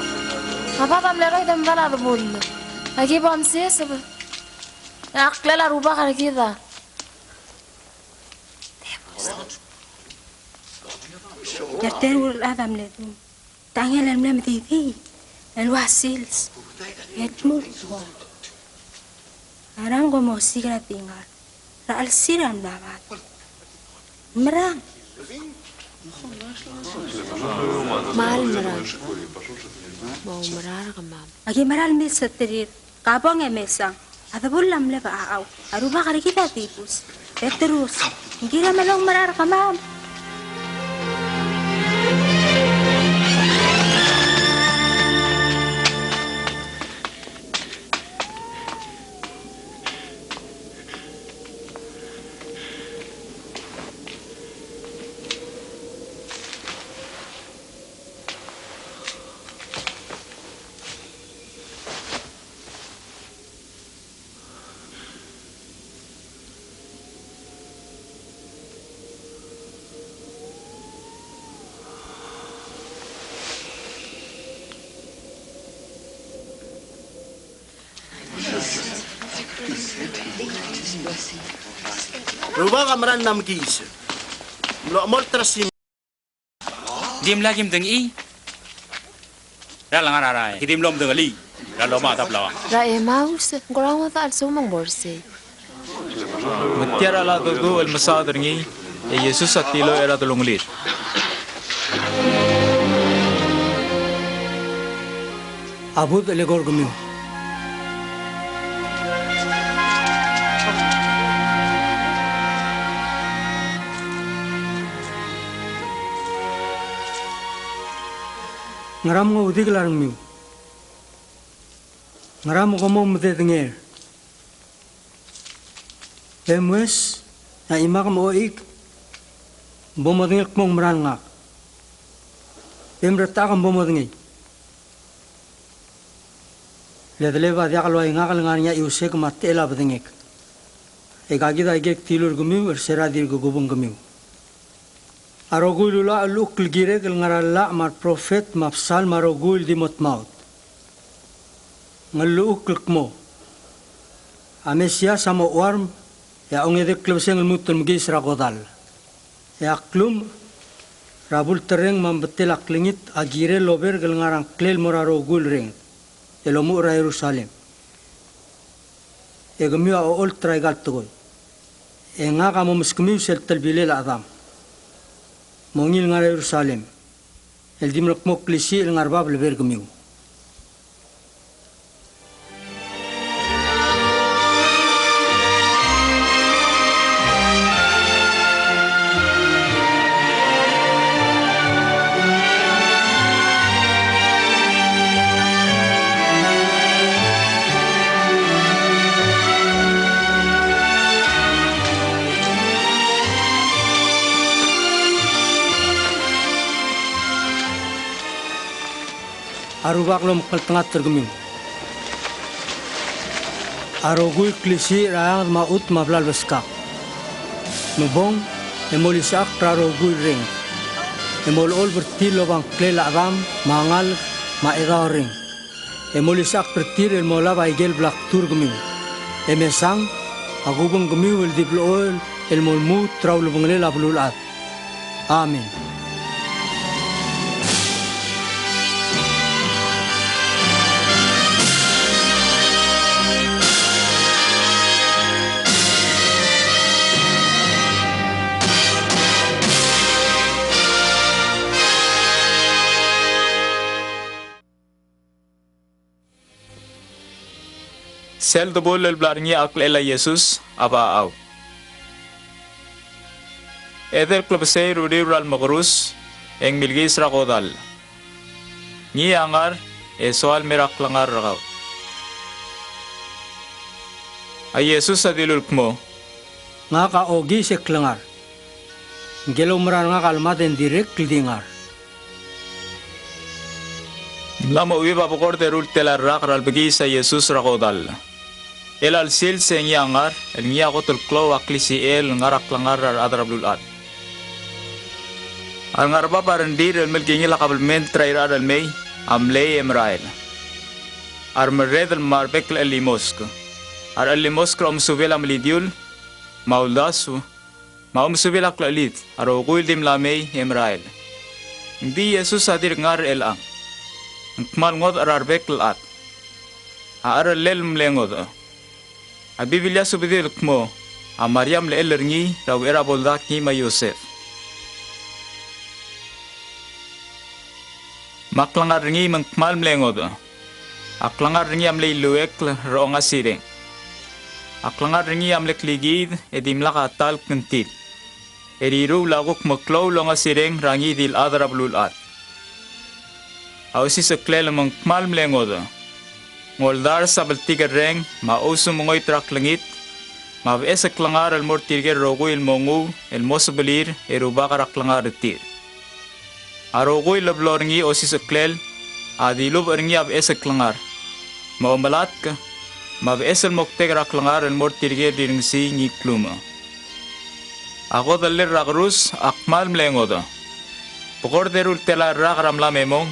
A bad a mle cheroid er medal a debull. Aki bo msiseb e a klechel a Rubak er kid a. Tia el teru el chad a mle dum. Te angel el mle medidii el ua sils el dmu. Ngera me kom osiik er a di ngar er a chelsir a mla mad? Merang. Kmal merang. Mo oumerang er kemam. Aki mera el milsterir. Kabong e mesang. A debull a mle bechachau. A Rubak er kid a dibus. Petrus, ng kirem el oumerang er kemam. Rubak a mera el mla mekiis. Mlo chemolt er a simiu. Dimlak kimdengii er a lengar er a rael. Ki di mlo medengelii er a lomad a blauang. Er a Emaus, ng kora ngodech a lsekum ng mo er sei. Me tia er a ledu el mesaod er ngii, e Jesus a tiloch er a delongelir. A budech el eko er kemiu. Ngera me ng oudikel a rengmiu? Ngera me kom oumededengei er? Be mues, e a chimak me a ochik, bo modengei el kmo ng meral ngak. Be mretechak me bo modengei. Le deleb a diak loia ngak el ngar er ngii a chiusek me a techel a bedengek. E ka kid a ikel kdilu er kemiu er se er a dirk kukubengkemiu. A rokui el uluuch el llechukl el kirek el ngar er a llach me a reprofet me a bsal me a rokui el di mo dmaut. Ng llechukl el kmo, a Mesias a mo chuarm, e a ongedei el klebesei ng lmuut el mekiis er a kodall. E a klumech er a bulterreng me a mbetel a klengit a kirel el oberk el ngar er a ngklel el mo er a rokui el renged el omuchel er a Jerusalem. E kemiu a ocholt er aika el tekoi. E ngak a mo meskemiu sel telbilel a Chedam. Mo ngii el ngar er a Jerusalem el di mle kmo klisiich el ngar er a bab el lebo er kemiu. A Rubak a lomekngeltengat er kemiu. A rokui el klisiich er a eanged me a chutem a bla lebeskak. Me bong, e molisechakl er a rokui el renged. E molecholb er tir el oba ngklel a chedam, me a ngalek, me a chedaol reng. E molisechakl er tir el mo olab aike el bla kdu er kemiu. E mesang, a kubengkemiu el di blechoel el mo lmuut er a ulebengelel a beluulechad. Amen. Sel debull el bla er ngii a klechel a Jesus a bechachau. Edei el klebesei er a uriul er a lemekerus, e ng milkiis er a kodall. Ngii a ngar, e soal el mei er a klengar er kau. A Jesus a dilu el kmo, ngak a okiis e klengar. Ngike el oumera er ngak a lemad e ng dirrek el di ngar. Ng mla mo chuib a bekord eru el telael el rak er a lebekiis a Jesus er a kodall. Chelecha el sils e ngii a ngar, el ngii a kot el klou a klisichel el ngar er a klengar er a rechad er a beluulechad. A rengar er a bab a rengrir el melekingel a kabelment er a irechar el mei a mlei e merael. A remerredel me a rebek el chelimosk. A rechelimosk er a omesubel a melidiul, me a uldasu, me a omesubel a klechelid, a rokui el di mla mei e merael. Ng di Jesus a dirk ngar er chelechang. Ng kmal ngodech er a rebek el chad. A cherellel el mle ngodech. A Biblia a subedid el kmo, a Maria a mlechell er ngii er a uchei er a bo ldak ngii me a Josef. Me a klengar er ngii me ng kmal mle ngodech. A klengar er ngii a mle iluekl er a ongasireng. A klengar er ngii a mle klikiid e dimlak a ta el kngtil. E riruul a kuk meklou el ongasireng er a ngii di el chad er a beluulechad. A osisecheklel me ng kmal mle ngodech. Ng oldars a bltikerreng me a ousemengoit er a klengit, me a beches el klengar el mo er tirke el rokui el mo nguu el mo sebelir e rubak er a klengar er tir. A rokui el blo er ngii a osisecheklel a dilubech er ngii a beches el klengar, me a omelatk, me a beches el moktek er a klengar el mo er tirke el rirengesii ngii el klumech. A kodellel er a kerus a kmal mle ngodech. Bekord eru el telael el rak er a mla me mong,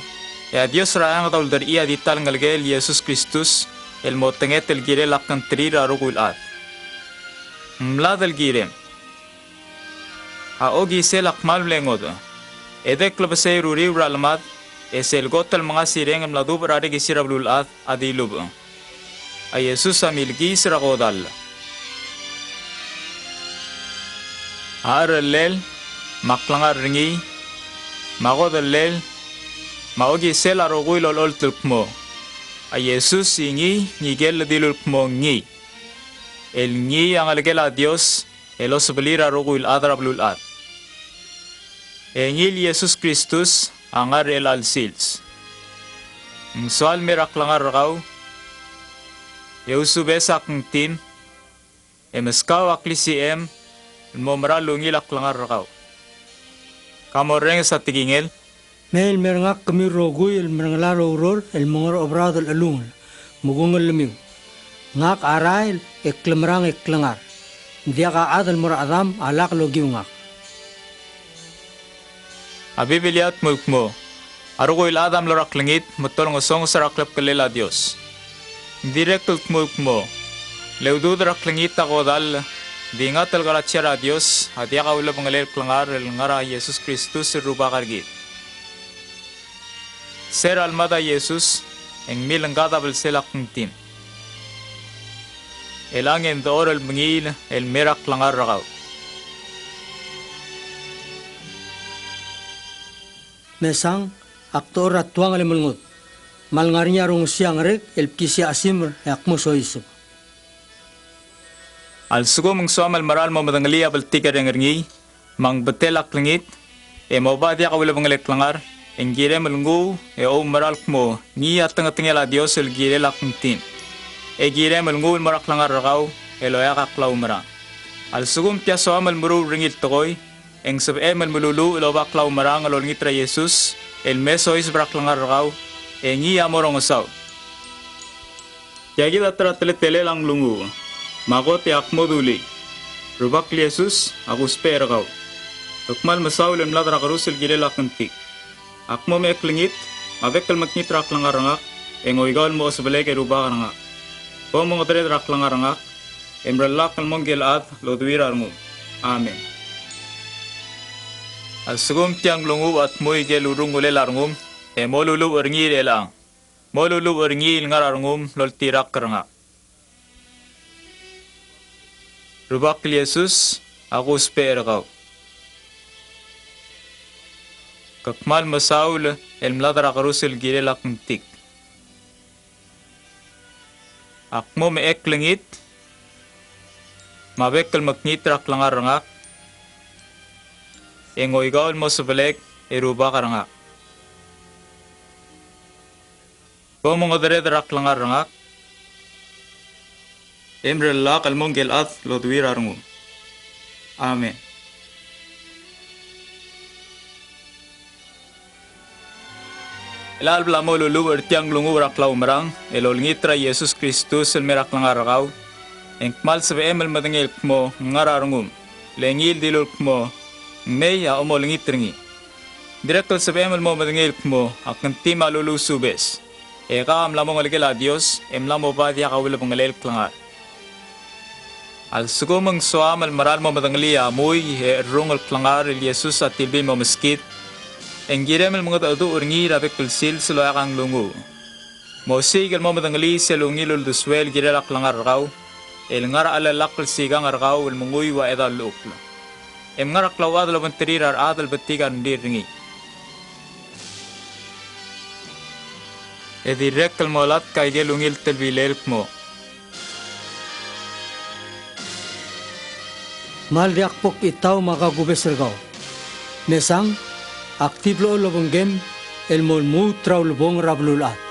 e a Dios er a eanged a ulderchii a di ta el Ngelekel el Jesus Kristus el mo tenget el kirel a kngtir er a rokui el chad. ng mlad el kirem. A okisel a kmal mle ngodech. E de klebesei er uriul er a lemad, e sel kot el mengasireng el mla dubech er a rekisir a beluulechad a dilubech. A Jesus a milkiis er a kodall. A cherellel, me a klengar er ngii, me a kodellel, me a okisel a rokui el olecholt el kmo, a Jesus ngii, ngike el dilu el kmo ngii. El ngii a Ngelekel a Dios, el osebelir a rokui el chad er a beluulechad. E ngii el Jesus Kristus a ngar er chelecha el sils. Ng soal el mei er a klengar er kau, e ousubes a kngtim, e meskau a klisichem el mo mera el ungil a klengar er kau. Ka morrenges a tekingel. Mei el mer ngak kemiu el rokui el merengelal oureor el mo er a oberaod el chelungel, me kungelemiu. Ngak a rael e klemerang e klengar. Ng diak a chad el mo er a Chedam a lak lokiu ngak. A Biblia a dmu el kmo, a rokui el chad a mlo er a klengit me te olengesonges er a klebkellel a Dios. Ng dirrek el dmu el kmo, le udoud er a klengit a kodall, di ngat el krasia er a Dios a diak a ulebengelel el klengar el ngar er a Jesus Kristus el Rubak er kid. Se er a lemad a Jesus, e ng milengkad a belsel a kngtim. Chelechang e ng dechor el mengiil el mei er a klengar er kau. Mesang, ak dechor er a tuangel e melengud. Me a lengar er ngii a rongesii a ngerek el bkisii a chesimer e ak mo soiseb. A lsekum ng soam el mera el mo medengelii a bltikerreng er ngii, me ng betel a klengit, e moba diak a ulebengelel klengar, e ng kirem el nguu e oumera el kmo ngii a tengetengel a Dios el kirel a kngtim. E kirem el nguu el mo er a klengar er kau el oeak a klaumerang. A lsekum tia soam el meruul er ngii el tekoi, e ng sebechem el meluluuch el oba klaumerang el olengit er a Jesus el me soiseb er a klengar er kau, e ngii a mo rongesau. Tia kid a ta er a teletelel a nglunguuch, me a kot e ak mo dulii. Rubak el Jesus, ak ousbech er kau. Ke kmal mesaul el mlad er a kerus el kirel a kngtik. Ak mo mechei el klengit, me a bek el mekngit er a klengar er ngak, e ngoikau el mo osebelek e Rubak er ngak. Bo mongedereder er a klengar er ngak, e mrellak el mo ngike el chad el oduir a rengum. Amen. A lsekum tia nglunguuch a dmu ikel urungulel a rengum, e moluluuch er ngii er chelechang. Moluluuch er ngii el ngar er a rengum el oltirakl er ngak. Rubak el Jesus, ak ousbech er kau. Ke kmal mesaul el mlad er a kerus el kirel a kngtik. Ak mo mechei el klengit, me a bek el mekngit er a klengar er ngak, e ngoikau el mo osebelek e Rubak er ngak. Bo mongedereder er a klengar er ngak, e mrellak el mo ngike el chad el oduir a rengum. Amen. Chelecha el bla moluluuch er tia nglunguuch er a klaumerang el olengit er a Jesus Kristus el mei er a klengar er kau, e ng kmal sebechem el medengei el kmo ng ngar er a rengum, le ngii el dilu el kmo ng mei a omolengit er ngii. Ng dirrek el sebechem el mo medengei el kmo a kngtim a luluusubes, e kau a mla mo ngelekel a Dios e mla mo oba diak a ulebengelel el klengar. A lsekum ng soam el mera el mo medengelii a mui e cherrungel el klengar el Jesus a tilbir el mo meskid, e ng kirem el mengedecheduch er ngii er a bek el sils el oeak a nglunguuch. Mosiik el mo medengelii sel ungil uldesuel el kirel a klengar er kau, el ngar er a chelellakl el sikang er kau el menguiu a chedaol llechukl. E mngar er a klauchad el obengterir a rechad el betik a rengrir er ngii. E dirrek el molatk a ikel ungil telbilel el kmo, kmal diak bo kchitau me a kakubes er kau. Mesang, ak di blechoel el obengkem el mo lmuut er a ulebongel er a beluulechad.